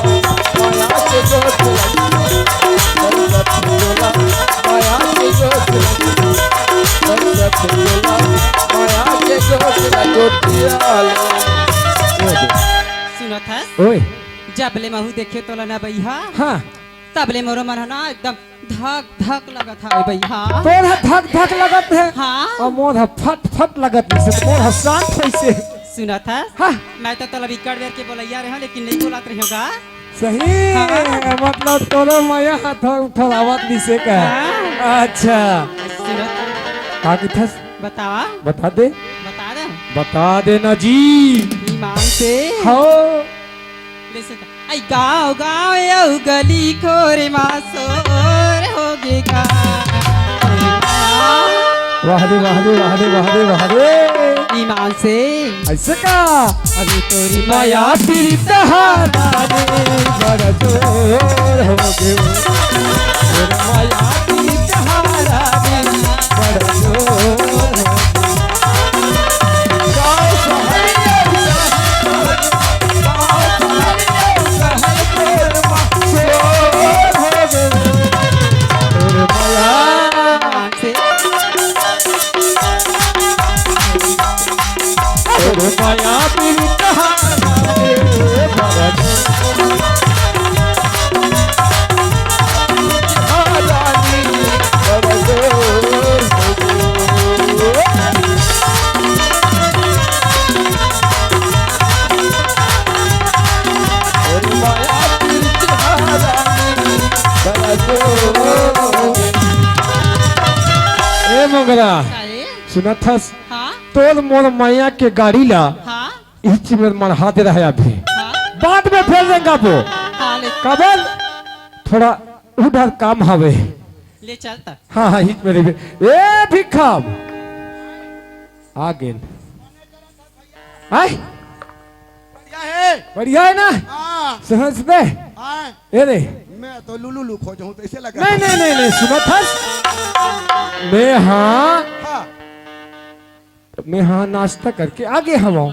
मया के गोठ लगोटी। तोर साथे चोला, मया के गोठ लगोटी। तोर साथे चोला, मया के गोठ लगोटी। सुनत हस? ओए। जब ले महू देखे तोला ना बइहा, हाँ। तब ले मोरो मन ह ना एकदम धक धक लगत हवे बइहा। तोर ह धक धक लगत हे? हाँ। अउ मोर ह फट फट लगत हे, मोर ह शांत होइसे। सुनत हस? हाँ। मैं तो तोला बिकट बेर के बोलइया रेहेंव, लेकिन नइ बोलत रेहेंव गा। सही? हाँ। मतलब तोरो मया ह थोर थोर आवत निसे का? हाँ। अच्छा। सुनत हस? का कहिथस? बतावा। बता दे। बता दे। बता दे ना जी। ईमान से। हाँ। ले सुन। आई गाँव गाँव अउ गली खोर मा सोर होगे गा। वाह रे, वाह रे, वाह रे, वाह रे, वाह रे। ईमान से। ऐसे का? अरे तोरी मया पीरित हारा रे, बड़ जोर होगे। तोर मया पीरित हारा रे, बड़ जोर होगे। ए मोंगरा, अरे? सुनत हस? हाँ? तोर मोर मया के गाड़ी ला हाँ? इच में मढ़ा दे रहा है अभी। हाँ? बाद में फेर रेंगाबो। हाँ, ले। काबर? थोड़ा उधर काम हवे। ले चल त। हाँ, हाँ, हिच में रहिबे। ए भिखम। आ गेन। आय? बढ़िया है। बढ़िया है ना? हाँ। समझ बे? हाँ। ए रे। मैं तो लुलु लू खोजहूँ, तो ऐसे लगा। नहीं, नहीं, नहीं, नहीं, सुनत हस? मैं हाँ। हाँ। मैं हाँ नाश्ता करके आगे हवं।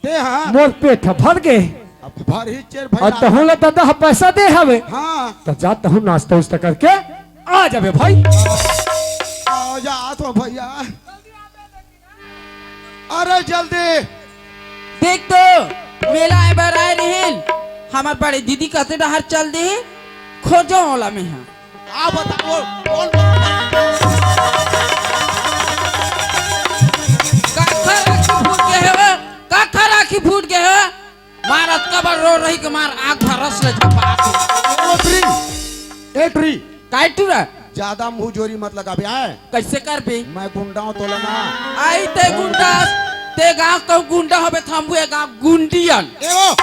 ते हाँ। मोर पेट ह भर गे। अब भर ही चेर भाई अउ नाश्ता। तहूँ ला दादा ह पैसा दे हवे। हाँ। त जा तहूँ नाश्ता उस्ता करके आ जाबे भाई। आ जा तो भैया। अरे जल्दी। देख तो, मेला आए बर आए रहिन, हमर बड़े दीदी कते डहर चल दे, खोजो ओला में हाँ। का बताओ, कौन? काखर आँखी फूट गे हे, काखर आँखी फूट गे हे। मार अतका बड़ रो रही के मार आँख भरस ले झपा के। ए टुरी, ए टुरी। काय टुरा? ज्यादा मुँह जोरी मत लगाबे, आय? कैसे करबे? मैं गुंडा हूँ तोला ना। आई ते गुंडा, ते गाँव कहूँ गुंडा होबे, थम्बू ए गाँव गुंडियन। ए ओ।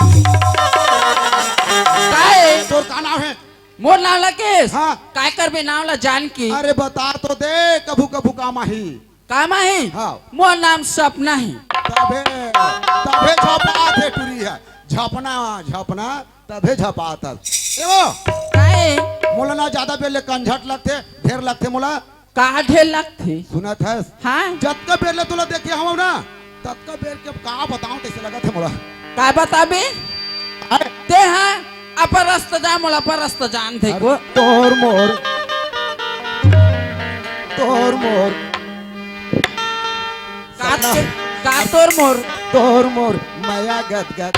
काय? तोर का नाम है? मोर नाम ला केस। हाँ। काय करबे नाम ला जान के? अरे बता तो दे, कभू कभू काम आही। काम आही? हाँ। मोर नाम सपना ही। तभे, तभे झपात हे टुरी ह। झपना, झपना, तभे झपात हस। ए ओ! काय? मोला ना ज्यादा बेर ले कंझट लगथे, ढेर लगथे मोला। का ढेर लगथे? सुनत हस? हाँ। जतका बेर ले तोला देखे हवं ना, ततका बेर के का बतावं, तइसे लगत हे मोला। का बताबे? अरे। ते हा अपन रस्ता जा, मोला अपन रस्ता जान दे अरे, को। तोर मोर, तोर मोर। का सपना। ते-, का तोर मोर? तोर मोर, मया गदगद।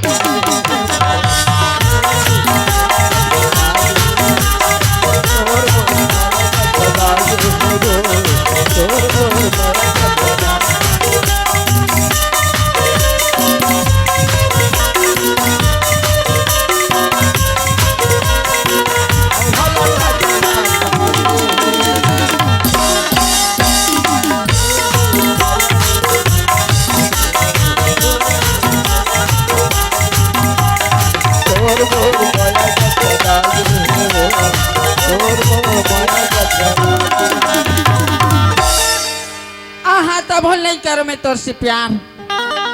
आहा, तब हो नहीं करो मैं तोर से प्यार।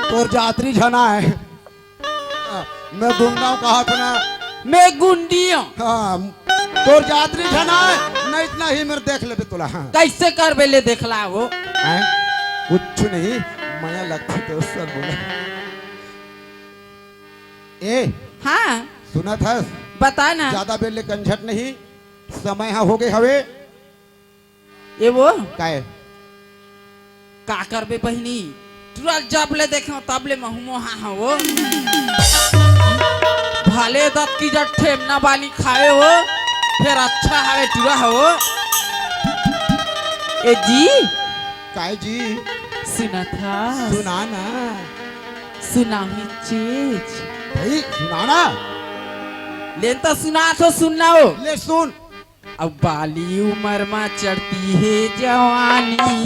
तोर जातरी झना है। मैं गुंडा हूँ, कहा था ना। मैं गुंडी हूँ। हाँ, तोर जातरी झना है, नहीं इतना ही मेरे देख लेबे तोला। हाँ। कैसे करबे ले देखला हो? हैं? कुछ नहीं, मया लगती तो सर बोला। ए, हाँ। सुनत हस? बता ना। ज्यादा बेर ले कंझट नहीं, समय हा हो गए हवे। ए वो? काय? का करबे बहिनी? टुरा जब ले देखे तब ले महू मोहा हो। भले दत की जब ठेमना बानी खाए हो, फिर अच्छा हवे टुरा हो। ए जी। काय जी? सुना था? सुना ना। सुनाही चीज। भाई, सुना ना। लेन तो सुना तो सुनना हो। ले सुन। अब बाली उमर मा चढ़ती हे जवानी।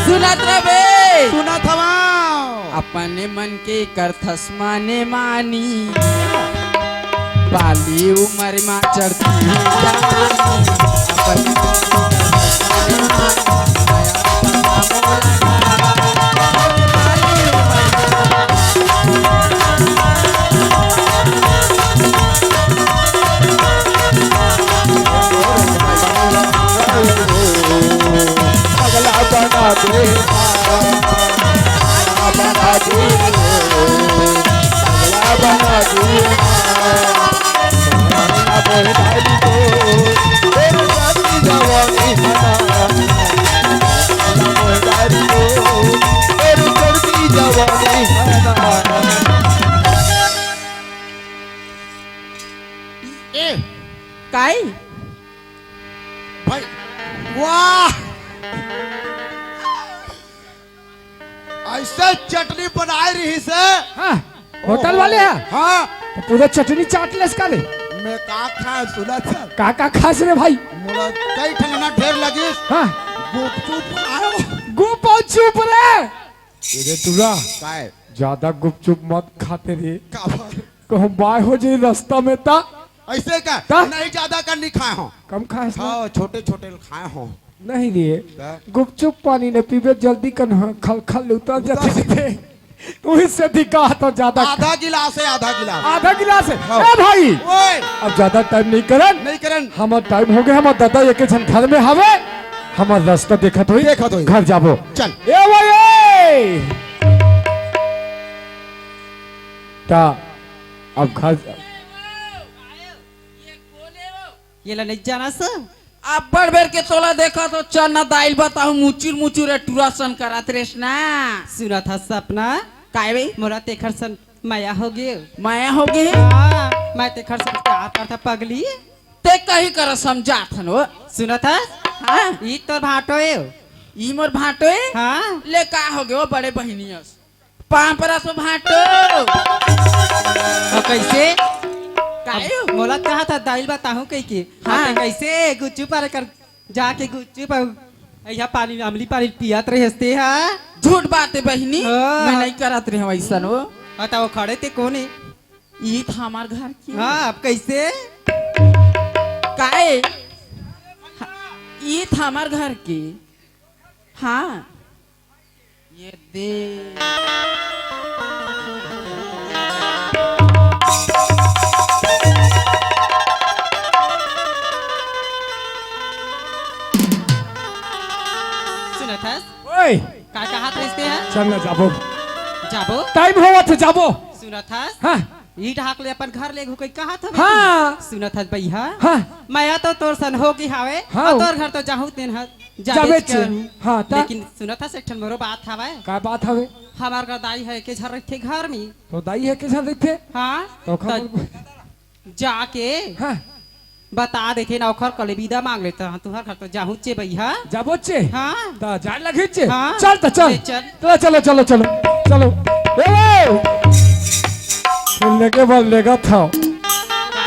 सुनत रबे। सुनत हवं। अपने मन के करथस माने मानी। बाली उमर मा चढ़ती हे जवानी। अपने मन के करथस माने मानी। पगला बना दे, पगला बना दे, पगला बना दे। ए, काई? भाई, वाह! ऐसे चटनी बनाए रही से। हाँ, होटल वाले हैं? हाँ। तो पूरा चटनी चाट ले इसका ले। मैं का खा सुना था? का का खास रे भाई? मोला कई ठंगना ढेर लगी। हाँ। गुपचुप खाओ। गुप और चुप रे। ये रे टूरा। काय? ज्यादा गुपचुप मत खाते रे। का बात? कहूँ बाय हो जाई रास्ता में ता। ऐसे का? ता? नहीं, ज्यादा कर नहीं खाए हो। कम खाए हो? हाँ, छोटे छोटे खाए हो। नहीं रे। ता? गुपचुप पानी ने पीबे, जल्दी कर खल खल उतर उतर जाते थे। वही से दिखा तो ज्यादा। आधा गिलास है, आधा गिलास। आधा गिलास है। हाँ। ए भाई। ओए। अब ज्यादा टाइम नहीं करन। नहीं करन। हमार टाइम हो गया, हमार दादा एक झन घर में हवे। हमार रास्ता देखत होई। देखत होई। घर जाबो। चल। ए भाई, ए! ता अब घर ये ला नहीं जाना स? अब्बड़ बेर के तोला देखा तो चल ना दाइल बताहूँ, मुचुर मुचुर ए टुरा सन करत रेस ना। सुनत हस सपना? काय बे? मोला तेखर सन मया हो गे। मया हो गे? हाँ, मैं तेखर सन प्यार करत हँव पगली। ते कही कर समझात हन वो। सुनत हस? हाँ। ई तोर भांटो ए। ई मोर भांटो ए? हाँ। ले का हो गे वो बड़े बहिनी अस? पांव परत हँव भांटो। अउ कइसे? काहे? अब मोला कहा था दाइल बताहूँ कहिके। हाँ। अउ ते कइसे गुपचुप वाले कर जाके गुपचुप अउ इहाँ पानी, अमली पानी पियत रहेस ते हा? झूठ बात हे बहिनी, हाँ। मैं नहीं करत रहेंव अइसन वो। अउ त वो खड़े ते कोन हे? ई था हमार घर के। हाँ, अब कइसे? काहे? हाँ, ई था हमार घर के। हाँ। ये दे। सुनत हस? ओए! का कहत रहिस ते ह? चल ना जाबो। जाबो? टाइम होवत हे, जाबो। सुनत हस? हाँ। ई डहाक ले अपन घर ले घुकई कहत हवे हाँ। तू। सुनत हस बइहा? हाँ। मया तो तोर सन हो गे हावे, हाँ। अउ तोर घर तो जाहूँ तेन ह जाबेच जाबेच करहूँ। हाँ, त? लेकिन सुनत हस, एक ठन मोरो बात हवय। का बात हवे? हमार घर दाई ह एके झन रहिथे घर में। तो दाई ह एके झन रहिथे? हाँ। तो त खबर जाके हाँ। बता देथे ना, ओखर कले बिदा मांग लेता हूँ, तुहर घर तो जाहूँ चे बइहा। जाबो चे? हाँ। त जाए लगी चे? हाँ। चल त चल। ले चल। चलो, चलो, चलो, चलो, चलो। ए, ए! खेलने के बाद लेगा था।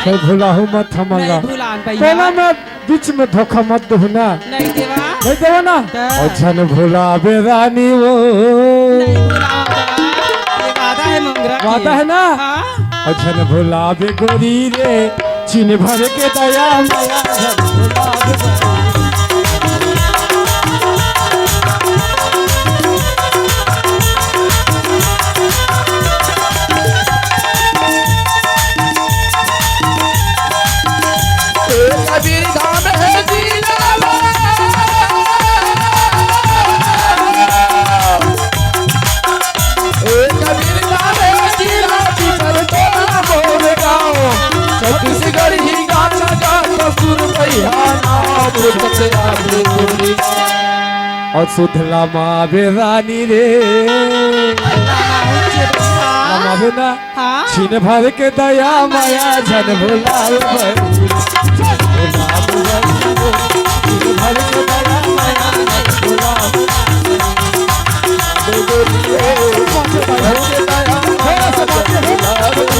फिर भुलाहू मत हमला। नहीं भुलान भैया। पहला मैं बीच में धोखा मत दो ना। नहीं देवा। नहीं देवा ना? हाँ। अच्छा न भुलाबे रानी वो। नहीं भुलावा। ये वादा है मोंगरा के। वादा है ना? हाँ। अउ झन भुलाबे गोरी रे, छिन भर के दया मया झन भुलाबे। ए कबीर धाम हे जिंदाबाद। ए कबीर धाम हे जिंदाबाद। कर तोरा मोर गाँव। छत्तीसगढ़ ही गाना गा, कसूर भैया ना बुझत आवे तोरी। अउ सुधला मावे रानी रे। मावे ना। हाँ। छिन भर के दया मया झन भुलावे बबुरी। झन भुलावे बबुरी। छिन भर के दया मया झन भुलावे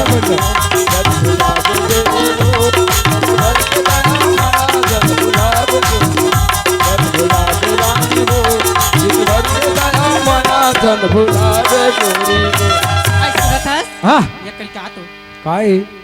बबुरी। झन भुलावे गोरी रे। आई सुनत हस? हाँ। ये कल का तो? काहे?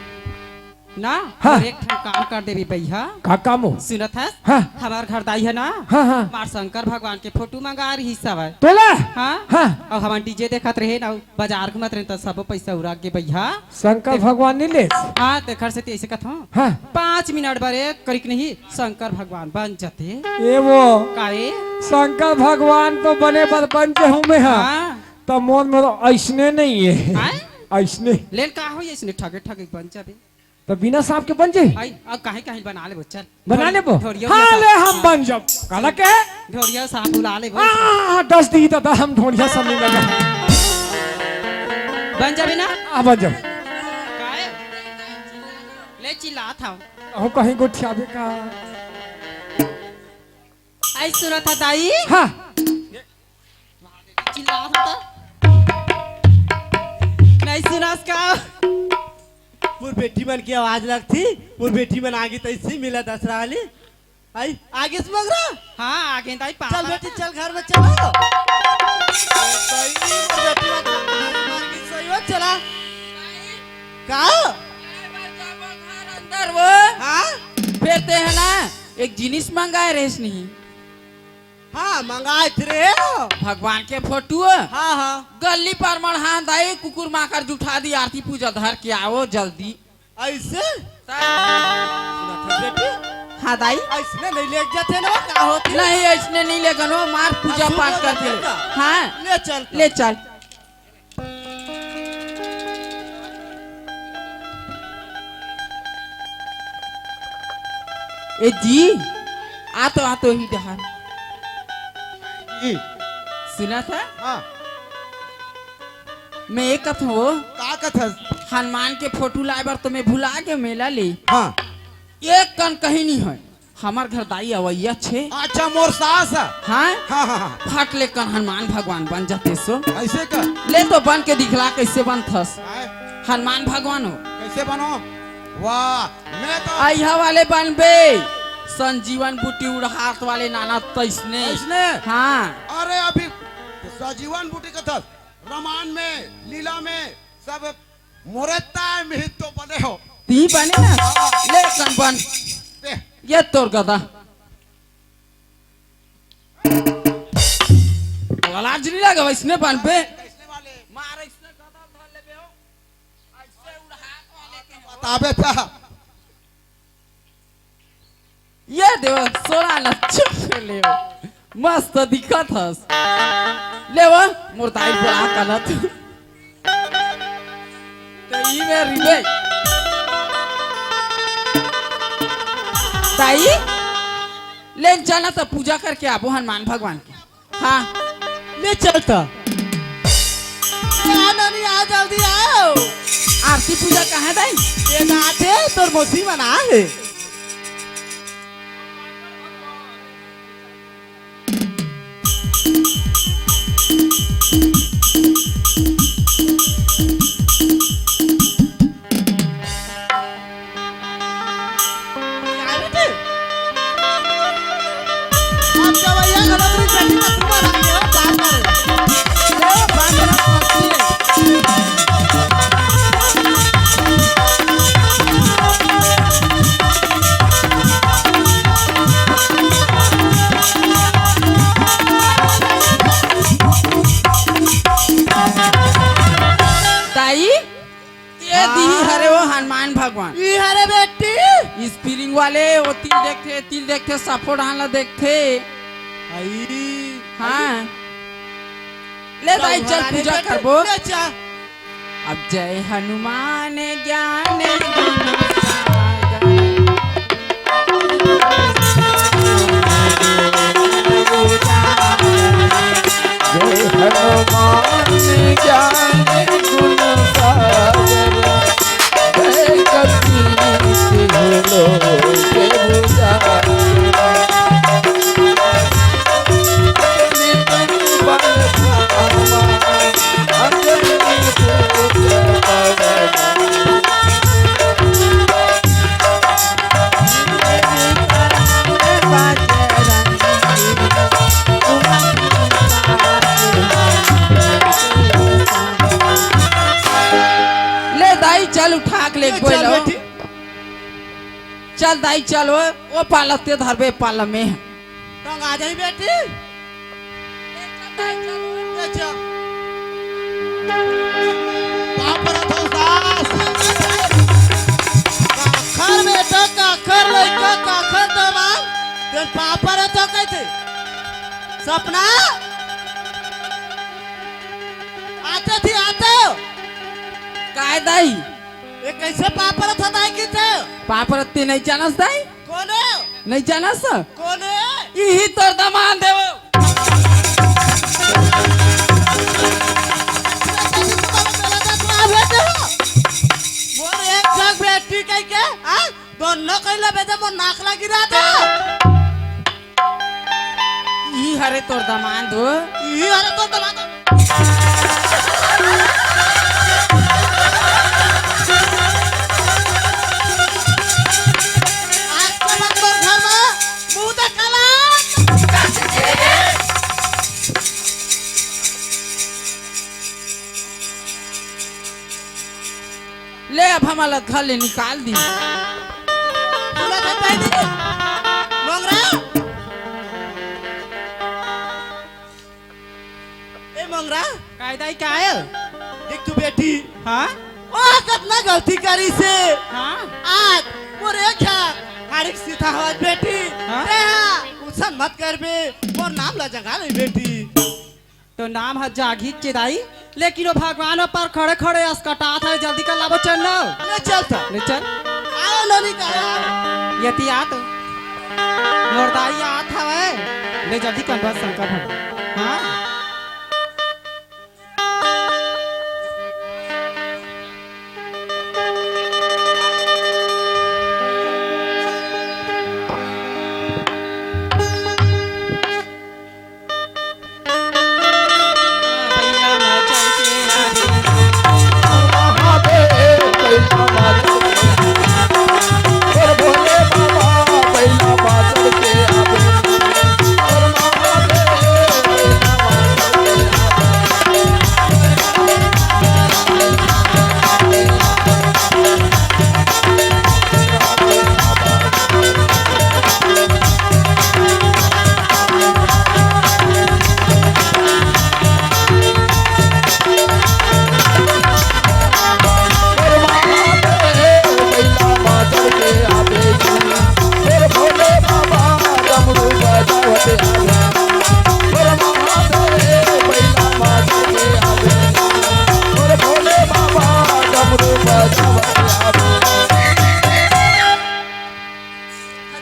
ना, हाँ। अउ एक ठन काम कर देबे भैया। का काम हो? सुनत हस? हाँ। हमर घर दाई हे ना, हाँ, हाँ। मार शंकर भगवान के फोटो मंगा रहिस हवय। तोला? हाँ। हाँ। अउ हमन DJ देखत रहे ना, बाजार घूमत रहे, त सबो पैसा उड़ा गे भैया। शंकर ते- भगवान नइ ले? हाँ, तेखर सेती अइसे कथों। हाँ। पाँच मिनट बर एक करिक नहीं, शंकर भगवान बन जाते। ए वो। काहे? शंकर भगवान तो बने बर बन जे हूँ मैं, हाँ। हाँ। त मोर में तो अइसने नइ हे। हाँ? अइसने। लेन का हो, अइसने ठगे ठगे बन जाबे। त बिना सांप के बन जाही? आई, अब काहे काहे बना लेबो, चल। बना ढोर-, लेबो? ढोरिया हाँ, उठा। ले, हम बन जाब। काला के? ढोरिया सांप बुला लेबो। हाँ, डस दी दादा, हम ढोरिया सांप नइ लगा। बन जाबे ना? हाँ, बन जाब। काहे? ले चिल्लात हव। अहो, कहीं गोठियाबे का? आई सुनत हस दाई? हाँ। चिल्लात हस त? नइ सुनस का? मोर बेटी मन के आवाज लगथे, मोर बेटी मन आगे तइसे मिला दसरा वाली। आई, आगे से मगरा? हाँ, आगे दाई पापा। चल बेटी, चल घर में चलो। दाई, मोर बेटी मन के आवाज लगथे, सही हो, चला। का? अंदर वो। हाँ? फेर ते हे ना, एक जिनिस मंगाए रहेस नहीं। हाँ, मंगाए थे रे। भगवान के फोटो। हाँ, हाँ। गल्ली पर मन, हाँ दाई, कुकुर माकर जुठा दी, आरती पूजा धर के आवो जल्दी। अइसे? त- सुनत हस बेटी? हाँ दाई। अइसने नइ लेग जाथे ना, का होथे? नहीं, अइसने नइ लेगन हो, मार पूजा पाठ करथे। हाँ। ले चल त। ले चल। ए जी, आ तो, आ तो ही डहर। जी। सुनत हस? हाँ। मैं ये कथों। का कथस? हनुमान के फोटो लाए बर तो मैं भुला गे मेला ले। हाँ। एक कन कहीं नहीं होय। हमर घर दाई अवइया छे। अच्छा, मोर सास हे। हाँ? हाँ, हाँ, हाँ। फट ले कन हनुमान भगवान बन जाते सो। अइसे का? ले तो बन के दिखला, कइसे बनथस? आय। हनुमान भगवान हो। कइसे बनो? वाह, मैं तो अइहा वाले बनबे। संजीवन बूटी उड़ात वाले नाना तइसने। अइसने? हाँ। अरे, अभी संजीवन बूटी कथस, रामायण में, लीला में, सब मोरे ताय में ही तो बने हो। ती बने ना? हाँ। ले सन बन। दे। ये तोर गदा। लाज नहीं लगे, वइसने बनबे। कइसने वाले? मार, अइसने गदा धर लेबे हो। अइसे उड़ात वाले के हो। बताबे था। ये देव, सोना ला चुप ले। मस्त दिखत हस। ले वो, मोर दाई बोला कलत। तो ई में रिबे। दाई, ले चल ना तो पूजा करके आबो हनुमान भगवान के। हाँ। ले चल त। आ नानी, आ जल्दी आओ। आरती पूजा कहाँ दाई? ये ना थे, तोर मौसी मना हे। ए, दिही हरे वो हनुमान भगवान। ई हरे बेटी। स्प्रिंग वाले, वो तिल देखथे, तिल देखथे, सफो डाल ला देखथे। आई। हाँ। ले दाई, चल महारानी पूजा बेटी, करबो। ले चल। अब जय हनुमान ज्ञान गुण सागर। जय हनुमान ज्ञान गुण सागर, जय कपीस तिहुलो के पुजारी। ले दाई, चल उठा के ले ले बोलो। चल बेटी। चल दाई, चल, ओ, ओ पालक ते धरबे, पालक में। टंगा जाही बेटी। ले चल। बाप रे, तो सास। काखर बेटा, काखर लइका, काखर दमाद, तेन पापा रे तो कहिथे। सपना? आते थी, आते। काय दाई? ये कैसे पापा रे तो दाई कहिथे? पापा रे ते नहीं जानस दाई? कोने? नहीं जानस? कोने? इही तोर दमांद हे वो। मोर एक जग बेटी कहिके, हाँ? दोनों कहिला बेटे मोर नाक लगी रहा था। ई हरे तोर दमांद हो। ई हरे तोर दमांद हो। आज के बाद मोर घर में मुंह देखाला। ले, अब हमला घर ले निकाल दी। सुना था पहले? मोंगरा? ए मोंगरा? काय दाई, काय? देख तू बेटी। हाँ? ओ, कितना गलती करिस हे। हाँ? आज मोर एक हाथ हारिक सीधा हो बेटी। हाँ? ते हा, उसन मत करबे, मोर नाम ला जंगा ले बेटी। तो नाम ह जागी चिदाई, लेकिन वो भगवान ऊपर खड़े खड़े असकटात हे, जल्दी कर लाबो चल न। ले चल त। ले चल। आओ नोनी का, आओ। यति आत। मोर दाई आत हवे। ले जल्दी कर बस शंकर भगवान। हाँ।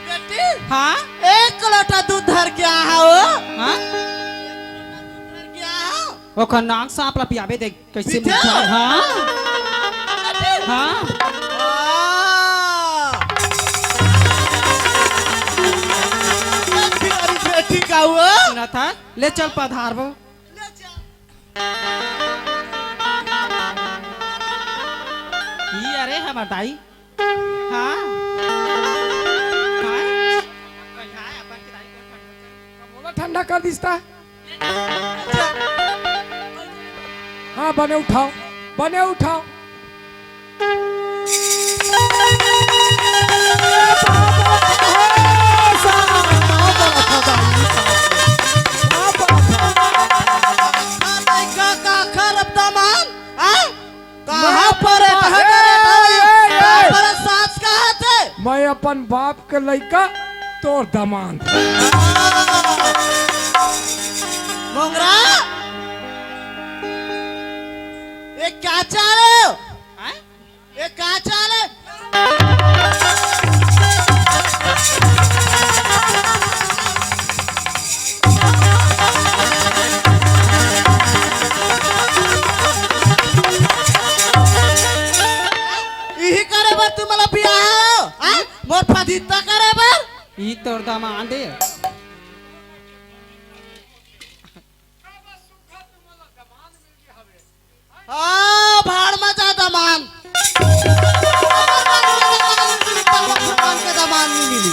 बेटी, हाँ? एक लोटा दूध धर के आ हो। हाँ? धर के आ हो। ओकर नाक सांप ला पियाबे देख, कैसे पीछे? मुझे, हाँ? हाँ। वाह। बेटी का हुआ? सुना था? ले चल पधारबो। ले चल। ई अरे हमर दाई। हाँ। हाँ। मोला ठंडा कर दिस ता। हाँ, बने उठाओ, बने उठाओ। का, का, का खराब दामान? हाँ? कहाँ पर है? मैं अपन बाप के लइका, तोर दमांद। मोंगरा, ये का चाल हे? हैं? ये का चाल हे? इही करे बर तुमला बियाह हो? हैं? मोर फजीता करे बर? ई तोर दमांद हे। हाँ, भाड़ में जा दमांद। भगवान के दमांद नहीं मिली।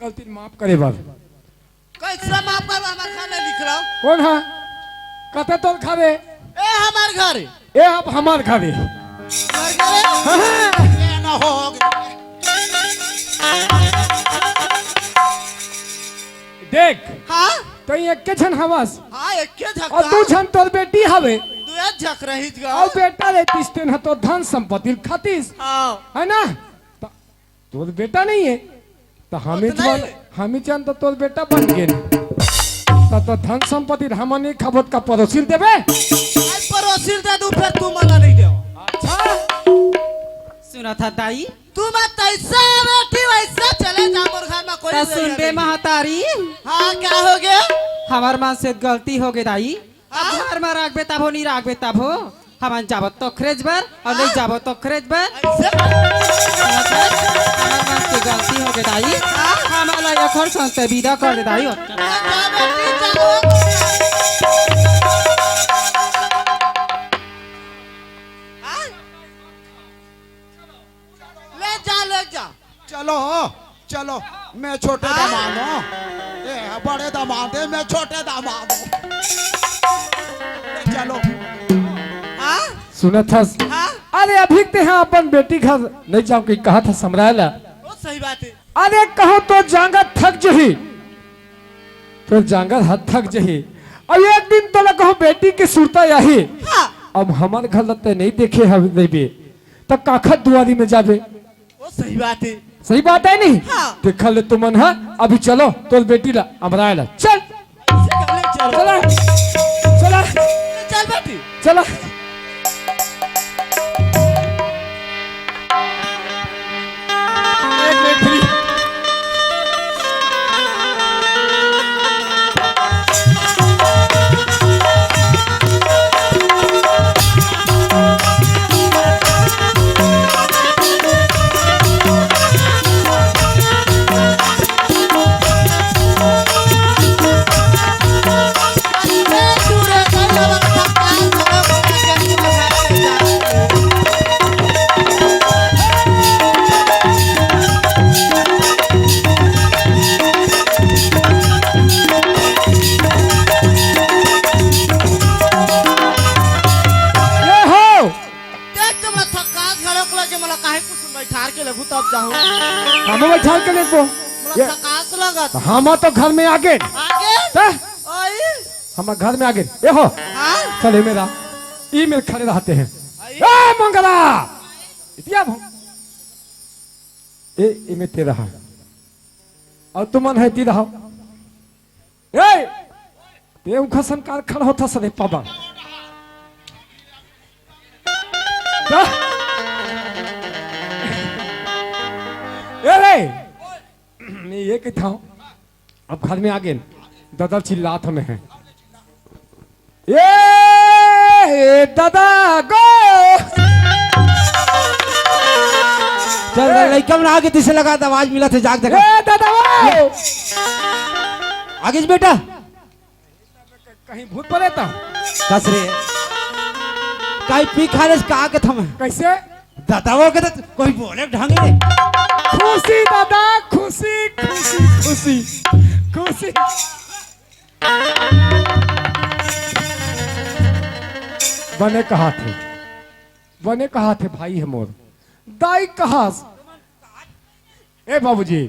गलती माफ करे बर। कैसे माफ करबो? हमार घर ले लिख रहा। कौन हा? कते तोर घर हे? ए, हमार घर हे। ए, अब हमार घर हे। हमार घर हे? हाँ, हाँ। ये ना हो। देख, हाँ? तैं एक्के झन हवस। हाँ, एक्के झन अउ का? दू झन तोर बेटी हवे। दू झक रहिस गा। अउ बेटा रहितिस तेन ह तोर धन संपत्ति ल खातिस। हाँ। हे ना? त तोर बेटा नइ हे, त हमी ओतना चन, ही। हमी चन त तोर बेटा बन गेन। त तोर धन संपत्ति ल हमन नइ खाबो त का परोसी ल देबे? आज परोसी ल दे दूँ, फेर तुमन ला नइ देवँव। अच्छा। सुनत हस दाई? तुमन तइसे बेटी वइसे चले जा मोर घर में कोई त सुनबे महतारी। हाँ, का होगे? हमर मन से गलती होगे दाई। अब हाँ? घर में राखबे तभो, नइ राखबे तभो। हमन जाबो त ओखरेच बर, अउ नइ हाँ? जाबो त ओखरेच बर। अइसे? हमर मन के गलती होगे दाई। हाँ? हमन ला एखर संग से बिदा कर दे दाई। जा बेटी, जा। हाँ? ले जा, ले जा। चलो, चलो, मैं छोटे हाँ? दमांद हूँ। ए, बड़े दमांद हे, मैं छोटे दमांद हूँ। ले चलो। हाँ? सुनत हस? हाँ? अरे, अभी तें हा अपन बेटी घर नइ जावँव कहिके कहत हस हमर ला। ओ, सही बात हे। अरे, कहूँ तोर जाँगर थक जही, तोर जाँगर ह थक जही। अब एक दिन तोला कहूँ बेटी के सुरता आही। हाँ। अब हमर घर ला तें नइ देखे हवे, त काखर दुआरी में जाबे? ओ, सही बात हे। सही बात हे नहीं? हाँ। देखा ले तुमन हा, अभी चलो, तोर बेटी ला, अमराय ला। चल। चला। चला। चल बेटी। चला। एक मिनट free। ये हो। देख के मैं थकात घलोक लगे, मोला काहे कुछ बैठार के लेगू तब जाहूँ। हम बैठार के लेबो। मोला ये थकात लगत। हम तो घर में आगे। आगे? त? ओई। हम घर में आगे। ए हो। हाँ? चल, ए मेरा। ई मेर खड़े रहते हैं। आई। ए मंगला। इतिया भो। ए, ए में तेरा है। अउ तुमन हे ती रहो। ए, तें उखर सन काबर खड़ा होथस रे पाबा। जा। ए रे, मैं ये कहता हूँ, अब घर में आ गेन, ददा चिल्लात हमें हे। ए, ए, ददा गो। चल, ए। लइका मन आगे, तइसे लगथे आवाज मिलत हे, जाके देखा। ए, ददा वो। आगे बेटा। कहीं भूत परे त? कस रे। काई पी खा लेस का के थम? कइसे? ददा वो के त कोई बोले ढंग ले। खुशी ददा, खुशी, खुशी, खुशी, खुशी। बने कहाथे, बने कहाथे भाई हे मोर। दाई कहास। ए बाबूजी,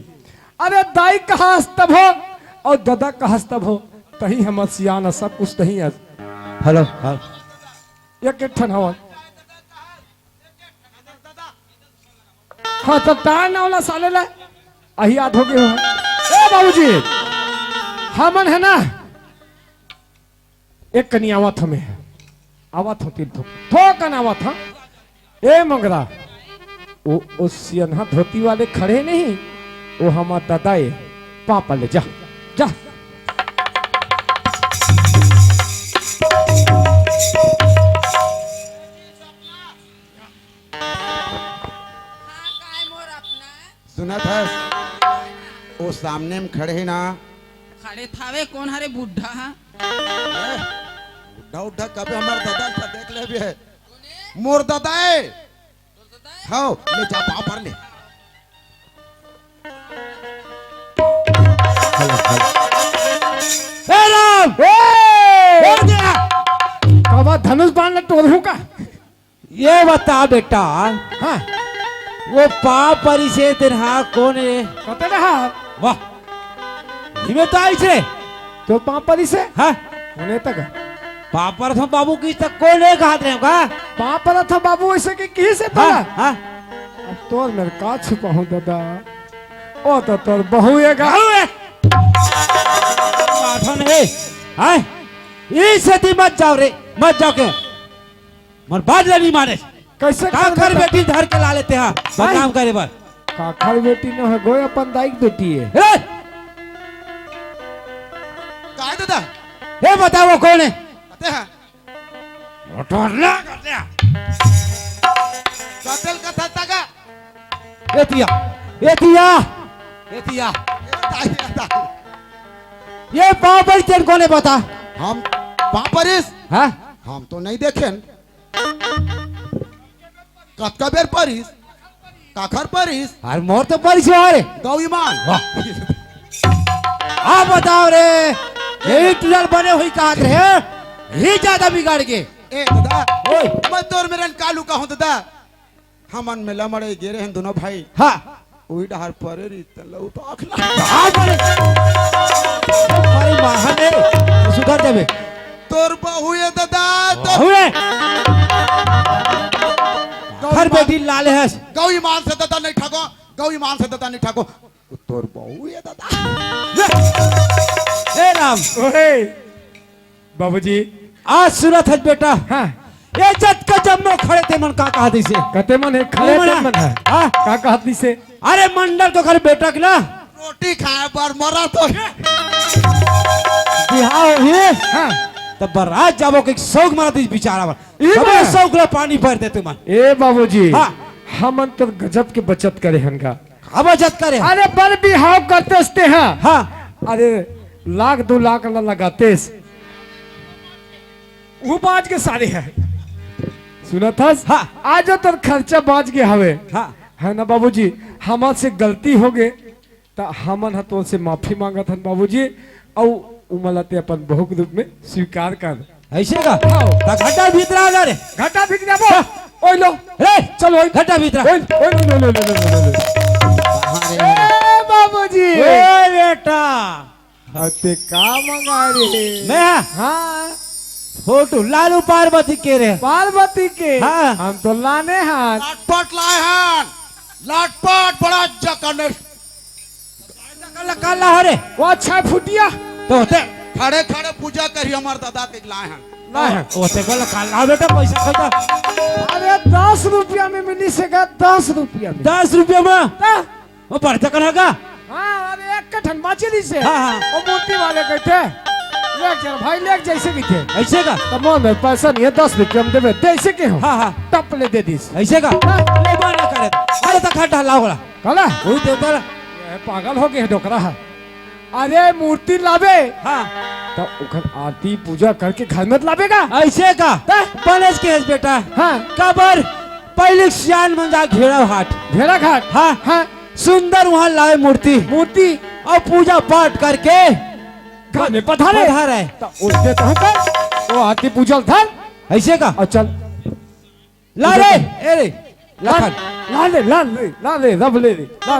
अरे दाई कहास तभो, अउ ददा कहस तब हो, तहीं हमर सियान अस, सब कुछ तहीं अस। हेलो, हाँ। एक, एक ठन हवन। हाँ, तब तार नाव ला साले ला। अही याद हो गए हो। ए बाबूजी, हमन हे ना, एक कनी आवत हमें। आवत हो तीन ठो। थोकन आवत हा। ए मंगरा, ओ, ओ सियनहा धोती वाले खड़े नहीं, ओ हमार दादा ए, पापा ले जा, जा। हाँ, काय मोर अपना? सुनत हस? ओ सामने में खड़े हे ना। खड़े थावे, कोन हरे बुढ़ा हा? ए, बुढ़ा उढ़ा कबे हमर दादा ला देख लेबे। मोर दादा ए। हव, ले जा, पाँव पर ले। ए राम! ए! ए दया! कबा धनुष बाण ल टोरहूं का? ये बता बेटा, हाँ। वो पाँव परिस तेन हा कोन ए? कते रहा? वाह। इमे तो आइस रे। तो पाँव परिस हे? हाँ। होने तक। पाँव परत हंव बाबू किहिस त कोन ए कहत रहे का? पाँव परत हंव बाबू अइसे के किहिस हे हाँ, तोला? हाँ। अब तोर मेर का छुपाहूं दादा? ओ तो तोर बहू ए गा। बहू ए। माथन हे। हाँ? ई सेती मत जाव रे, मत जाव के। मोर बात ल नइ माने। कइसे काखर बेटी धर के लाने तें हा, बदनाम करे बर। काखर बेटी नोहे गोय, अपन दाई के बेटी ए। ए! काय दादा? ए बताव कोन ए? अते हा। ओटोरला करते हा। कतल कथा तका। एतिया, एतिया, एतिया। ए दाई, ए दाई। ये पाँव परिस तेन कोन ए बता? हम पाँव परिस? हाँ? हम तो नइ देखेन। कतका बेर परिस? काखर परिस? अरे मोर तो परिस हो रे। गऊ ईमान। वाह। आ बताव रे, यही टुरल बने हुई कहत रहे, ही जादा बिगड़ गे। ए दादा, ओए। मैं तोर मेरन कालू कहूं दादा, हमन मेला मड़ई गे रहेन दुनों भाई। हाँ। उही डहर परे रहिस त लौट आखला। हाँ, परे। अरे, माहन ए, सुधर जाबे। तोर बहू ए दादा, तो बहू ए। गऊ हर ईमान, बेटी लाने हस। गऊ ईमान से दादा नइ ठगों, गऊ ईमान से दादा नइ ठगों। तोर बहू ए दादा। ए राम। ओए। बाबूजी। आज सुनत हस बेटा। हाँ। ए जतका जम्मो खड़े तेमन का कहत रहिसे? कते मन हे? खड़े तेमन हे। हाँ। का कहत रहिसे? अरे मंडल के घर बेटा के ना। रोटी खाए बर मरत होही। बिहाव होही। हाँ। त बरात जाबो के सौक मरत रहिस बिचारा बर। ई सबे बात। सौक ला पानी भर दे तुमन। ए बाबूजी। हाँ। हमन तो गजब के बचत करे हन गा। का बचत करे? अरे बर बिहाव करतेस तें हा। हाँ। अरे लाख दू लाख ला लगातेस। वो बाज के सारे हे। सुनत हस? हाँ। आज तोर खर्चा बाज गे हवे। हाँ। हे ना बाबूजी, हमर से गलती हो गे, त हमन ह तोर से माफी मांगत हन बाबूजी, अउ उमन ला तें अपन बहू के रूप में स्वीकार कर। अइसे का? हाँ। त घटा भीतरा आ जा रे। घटा भीतरा बो। हाँ। ओए लो। रे, चल ओए। घटा भीतरा। ओए, ओए, लो, लो, लो। ए बाबूजी। ए बेटा। अउ तें का मंगाए रे? मैं? हाँ। फोटो लालू पार्वती के रे। पार्वती के? हाँ। हम तो लाने हन। लटपट लाए हन। लटपट बड़ा जकने। काला, काला हरे। वो अच्छा फुटिया। त ओते खड़े खड़े पूजा करी हमर दादा के लाए हन। लाए हन। ओते काला, काला बेटा पैसा खर्चा। अरे दस रुपया में मिली से का, दस रुपया में। दस रुपया में? त? वो बढ़ जकन होगा। हाँ, अरे एक के ठन बाची ली से। हाँ, हाँ। वो मूर्ति वाले कहिथे, "लेग जा भाई, लेग जा," अइसे कहिथे। अइसे का? त मोर में पैसा नइ हे, दस रुपया में देबे, दे अइसे कहे हंव। हाँ, हाँ। टप ले दे दिस। अइसे का? हाँ। ले बना करे। अरे त खटा लाओ ला। काला? वही देवता ला। ये पागल हो गे हे डोकरा ह। अरे मूर्ति लाबे। हाँ। त ओखर आरती पूजा करके घर में त लाबे गा। अइसे का? त? बनेच कहेस बेटा। हाँ। काबर? पहिली सियान मन जाय घेड़ा घाट। घेड़ा घाट? हाँ। हाँ। सुंदर उहाँ लावे मूर्ति। मूर्ति? अउ पूजा पाठ करके घर में पधारे। पधारे। त ओतने तहूँ कर, वो आरती पूजा ल धर। अइसे का? अउ चल। ला रे, ए रे, ला, लखन। ला ले, ला ले, ला ले, रब ले ले, ला।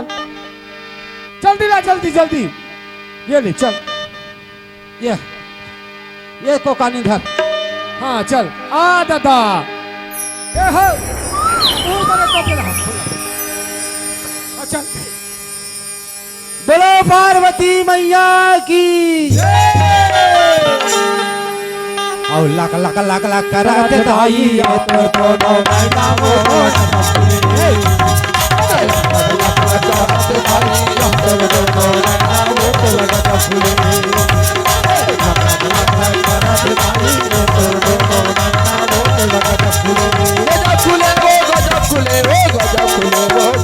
जल्दी ला, जल्दी, जल्दी। ये ले, चल। ये, ये कोकानी धर। हाँ, चल। आ, दादा। ए हो। ऊपर में टोपी रहा। हाँ, चल। बोलो पार्वती मैया की। अउ लक लक लक लक करत दाई, तोर कोनो नैना वो। गजब खुले, ओ गजब खुले, ओ गजब खुले, ओ गजब खुले, ओ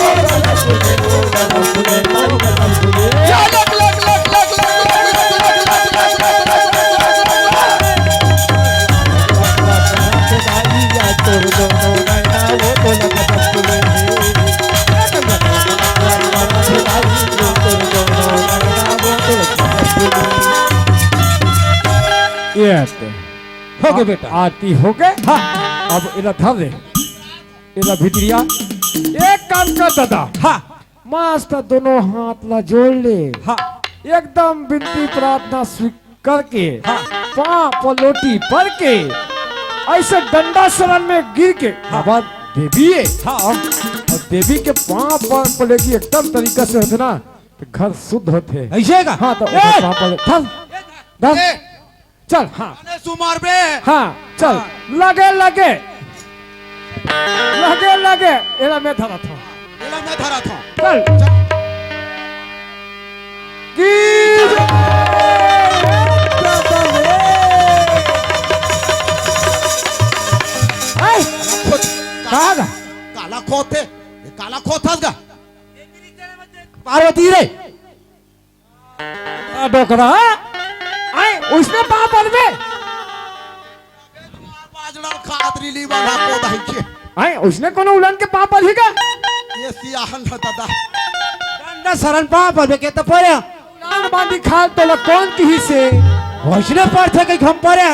गजब खुले, ओ गजब खुले, ओ गजब खुले। या लक, लक, लक, लक। ये आते। हो गए बेटा। आरती हो गए? हाँ। अब एला धर दे। एला भितरिया। एक काम कर दादा। हाँ। मस्त दोनों हाथ ला जोड़ ले। हाँ। एकदम विनती प्रार्थना स्वीकार करके, हाँ। पाँव पलोटी पर के, ऐसे डंडा शरण में गिर के, हाँ। बाबा देवी है। हाँ। और देवी के पाँव पर पलेगी एकदम तरीका से होते ना, तो घर शुद्ध होते। ऐसे का? हाँ, तो ए! पाँव पले-, धर, धर। ए! चल, हाँ। अरे सुमार बे। हाँ, चल। हाँ। लगे, लगे। लगे, लगे। एला मैं धरा था। एला मैं धरा था। चल। चल। की जय। ए, खोत। कहाँ गा? काला खोत है। ये काला खोत हस गा। पार्वती रे। आ, डोकरा, आय, उसने पाँव परबे। बाजड़ा खात रीली वाला को दाई के। आय, उसने कोनो उलन के पाँव परही का? ये सियाहन है दादा। डंडा शरण पाँव परबे के तो परे। उलान बांधी खाल तोला कौन किहिसे? उसने परथे कहिके हम परे।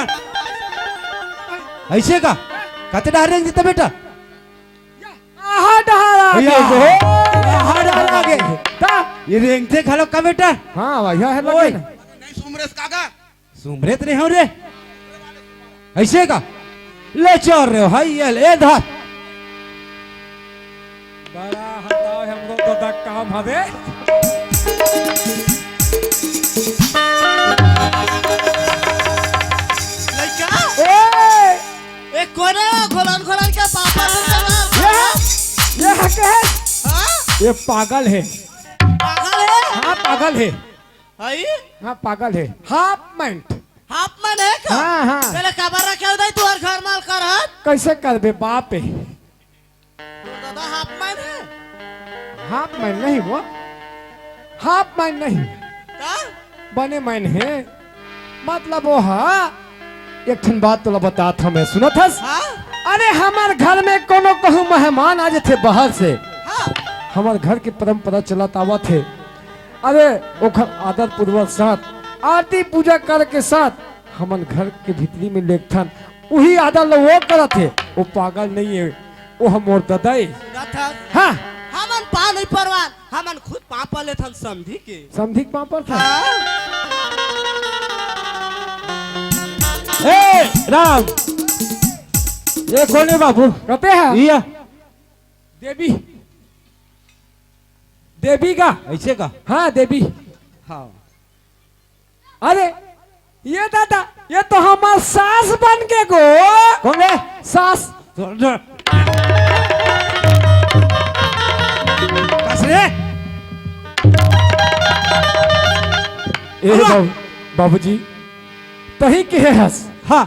ऐसे का? कते डहर रेंग देता बेटा? आहा डहर आगे। आहा डहर आगे। ता? ये रेंगथे घलो का बेटा? हाँ, भैया है ओए। लगे ना। नहीं सुमरेस काका। सुमरेत रहे हो रे। ऐसे का? ले चल रहे हो, हाय ये ले धर। बड़ा हटाओ, हमरो तो दक काम हवे। लइका? ए! ए, कोन हे? घोलन घोलन के पापा तो चला। ये, ये के? हाँ? ये पागल है। पागल है? हाँ, पागल है। हई? हाँ, पागल है। Half pant. हाफ पैंट है का? हाँ, हाँ। पहले काबर रखे हो दाई तू हर घर माल कर हाथ? कैसे करबे बाप है? तोर दादा हाफ पैंट है? हाफ पैंट नहीं वो, हाफ पैंट नहीं। का? बने पैंट है, मतलब वो हा। एक ठन बात तोला बतात हँव मैं, सुनत हस? हाँ? अरे हमर घर में कोनो कहूँ मेहमान आ जथे बाहर से, हाँ। हमर घर के परंपरा चलत आवत हे। अरे ओखर आदर पूर्वक साथ आरती पूजा करे के साथ हमन घर के भीतरी में लेगथन, उही आदर ल वो करत हे। वो पागल नहीं हे, वो ह मोर ददा ए। सुनत हस? हाँ। हमन पाँव नहीं परवन, हमन खुद पाँव पर लेथन समधी के। समधी के पाँव परथन? हाँ। ए, राम। ये कोन हे बाबू? कते हे? इया। देवी। देवी का? ऐसे का? हाँ, देवी। हाँ। अरे, ये दादा, ये तो हमर सास बन के गो। कोन हे? सास। बस रे। ए बाबू, बाबूजी, तही कहे हस। हाँ।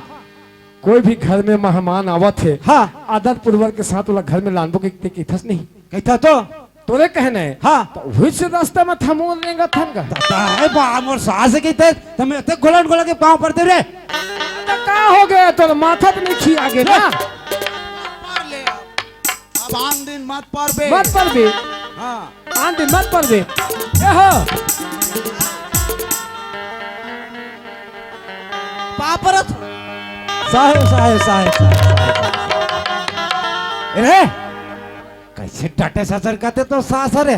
कोई भी घर में मेहमान आवत हे, हाँ। आदर पूर्वक के साथ ओला घर में लानबो के, ते कहिथस नहीं? कहिथा तो। तोरे कहना हे? हाँ। तो उही से रास्ता में थमोर रेंगत हन का। दादा, ए बा, मोर सास कहिथे, त मैं ते गोलन गोलन के पाँव पर दे रे। तो का हो गया? तोर माथा तो नहीं खिया गे ना? मार ले अब। अब आन दिन मत परबे। मत परबे। हाँ। आन दिन मत परबे। ए हो। पाँव परत। साहेब, साहेब, साहेब, साहेब, साहेब। ए रे, कैसे डटे ससर कहते तो सास रे?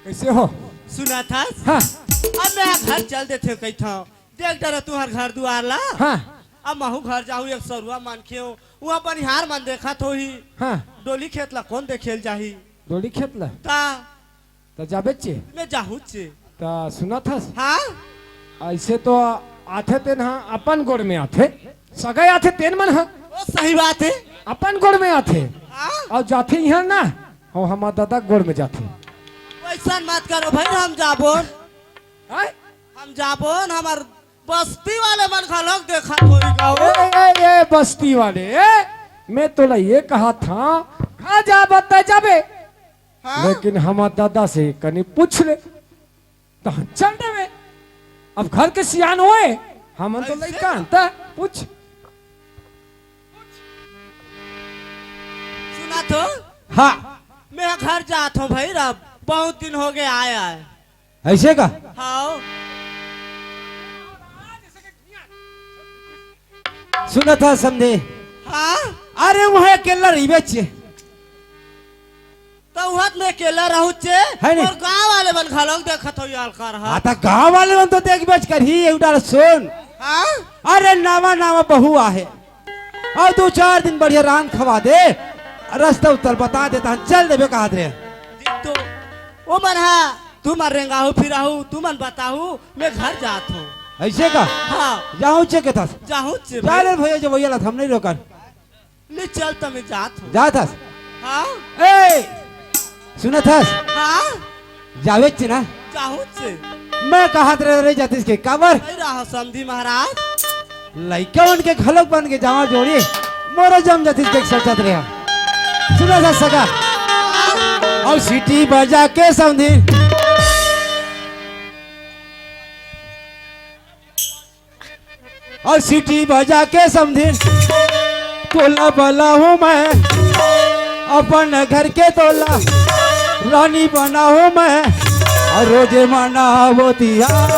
कइसे हो? सुनत हस? हाँ। अब मैं घर चल देथंव कहिथंव। देख डरा तुंहर घर दुवार ला। हाँ। अब महूँ घर जाहूँ, एक सरुवा मनखे हों, उहाँ बनिहार मन देखत होही। हाँ। डोली खेत ला कोन देखे ल जाही? डोली खेत ला? त त जाबेच चे। मैं जाहूँच चे। त सुनत हस? हाँ? अइसे तो आथे तेन ह अपन गोड़ में आथे, सगा आथे तेन मन ह। ओ, सही बात हे। अपन गोड़ में आथे। हाँ? अउ जाथे इहाँ ना, हो हमर ददा के गोड़ में जाथे। वइसन मत करो भई, हम जाबोन। हैं? हम जाबोन, हमर बस्ती वाले मन घलोक देखत होही का ओ? ए, ए, ए, बस्ती वाले, ए, मैं तोला ये कहत हंव, घर जाबे त जाबे। हाँ? लेकिन हमर ददा से कनी पूछ ले, त चल देबे। अब घर के सियान होए, हमन तो अइसे लइका हन, त पूछ। सुनत हो? हाँ। मैं घर जात हंव भई, अब बहुत दिन होगे आय आय। अइसे का? हाँ। सुनत हस समधी? हाँ? अरे उहाँ अकेल्ला रहिबेच चे। त उहाँ त मैं अकेल्ला रहूँच चे। है नहीं? अउ गाँव वाले मन घलोक देखत होही अलकर ह। हाँ, त गाँव वाले मन तो देखबेच करही, एक डार सुन। हाँ? अरे नवा नवा बहू आहे, अउ दू चार दिन बढ़िया रांध खवा दे, रस्ता उत्तर बता दे, त चल देबे कहत रहे। तो ओ मन ह, तुमन रेंगाहू फिराहू, तुमन बताहू, मैं घर जात हंव। अइसे का? हाँ। जाहूँच चे कथस। जाहूँच चे जा भई। ले भइया, जब भइया ला हम नइ रोकन। ले चल त मैं जात हंव। जात हस? हाँ। ए, सुनत हस? हाँ। जाबेच चे ना? जाहूँच चे। मैं कहत रहे, रहि जातिस के, काबर? नइ रहा समधी महाराज। लइका मन के घलोक बन के जामा जोड़ी, मोरो जम जातिस के सोचत रहे। सुनत हस सगा? अउ सीटी बजा के समधी, अउ सीटी बजा के समधी, तोला बलाहूँ मैं, अपन घर के तोला रानी बनाहूँ मैं, अउ रोजे मनाबो तिहार।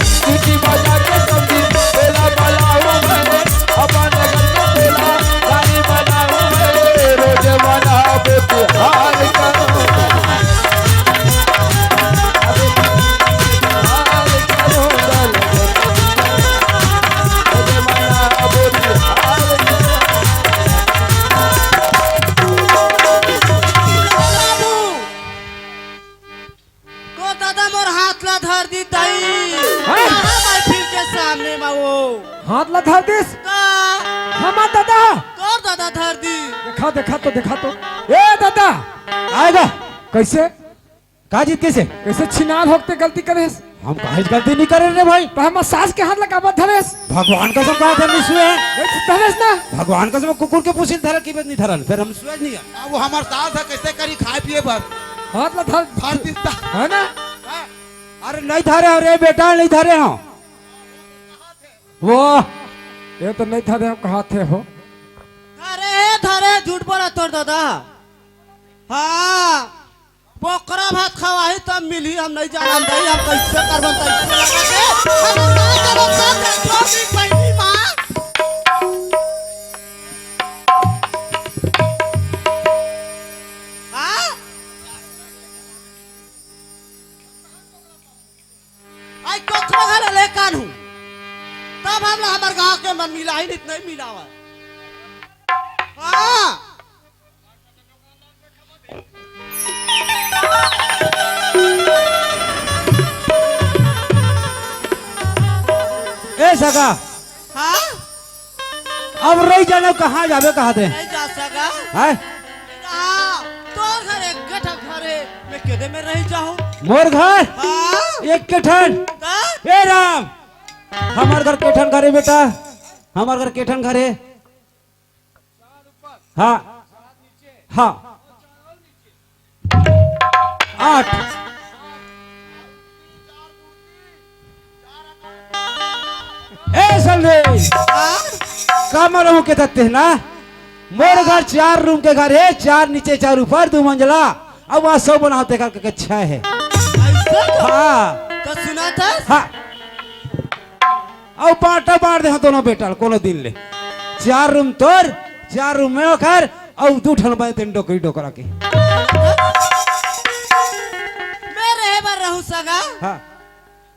सीटी बजा के समधी, तोला बलाहूँ मैं, अपन घर के तोला रानी बनाहूँ मैं, रोजे मनाबो तिहार करो। तोर ददा मोर हाथ ला धर दिस दाई। हैं? कहाँ महफिल के सामने म ओ? हाथ ला धर दिस? का? हमर ददा। तोर ददा धर दिस। देखा, देखा तो, देखा तो। ए ददा। आय गा। कइसे? का चीज कइसे? कइसे छिनार होके गलती करे हस? हम काहेच गलती नइ करे रे भई। त हमर सास के हाथ ला काबर धरे हस? भगवान कसम कहत हंव नइ सुए। नइ धरे हस ना? भगवान कसम कुकुर के पूछी ल धरन कि नइ धरन, फेर हम सुए नइ हन। अब वो हमर सास ह, कइसे करही खाय पिये बर? हाथ ला धर। धर दिस त। हे ना? अरे नइ धरे हंव रे बेटा, नइ धरे हंव। वो, ये तो नइ धरे हंव कहत हे हो। धरे हे, धरे हे, झूठ बोलत हे तोर ददा। हाँ, बोकरा भात खवाही तब मिलही, हम नइ जानन दाई, हम कइसे करबन तइसे लगत हे। हम ना करब, ना करब, जो भी पहिली माँ। हाँ? आई कोकरो घर ले कानू। तब हमला हमर गांव के मन मिलाही, नइ त नइ मिलावय। हाँ। ए सगा। हाँ? अब रहि जाने कहाँ जाबे कहत हे? नइ जा सका। हैं? हाँ, तोर घर एक ठन घर हे, मैं केदे में रहि जाहूँ? मोर घर? हाँ। एक ठन? हाँ? ए राम, हमर घर के ठन घर हे बेटा, हमर घर के ठन घर हे। हाँ, हाँ। आठ। ए संदेश, हाँ? का मालूम के तत्ते ना? मोर घर चार रूम के घर हे, चार नीचे, चार ऊपर, दू मंजिला। अब वहाँ सौ बनाओ, तेकर के छह हे। अइसे तो? हाँ। तो सुनत हस? हाँ। अउ बांटा बांट दे, हाँ, दोनों बेटा ल कोनो दिन ले। चार रूम तोर, चार रूम में ओखर, अउ दू ठन बने तेन डोकरी डोकरा के। मैं रहे बर रहूं सगा, हाँ।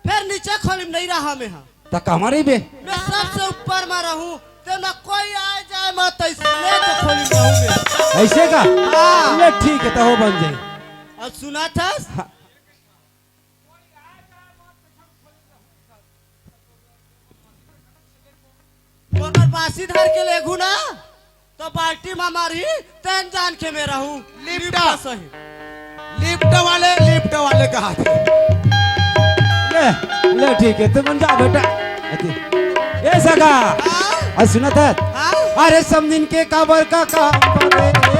फेर नीचे खोली में नहीं रहा मैं, हाँ। त कहवाँ रहिबे? मैं सबसे ऊपर में रहूं, ते ना कोई आए जाए मत, इसने तो खोली में रहूं मैं। अइसे का? हाँ। ले ठीक हे, त हो बन जाही। अउ सुनथस? हाँ। अगर बासी धर के लेगहूं ना, त बाल्टी म मारही, तेन जान के मैं रहूं। लिपटा। लिपटा सही। लिपटा वाले, लिपटा वाले कहा थे। ले, ले ठीक हे, तुमन जा बेटा। अति। ए सगा, हाँ? अउ सुनत हस? हाँ? अरे समधिन के काबर का काम परे?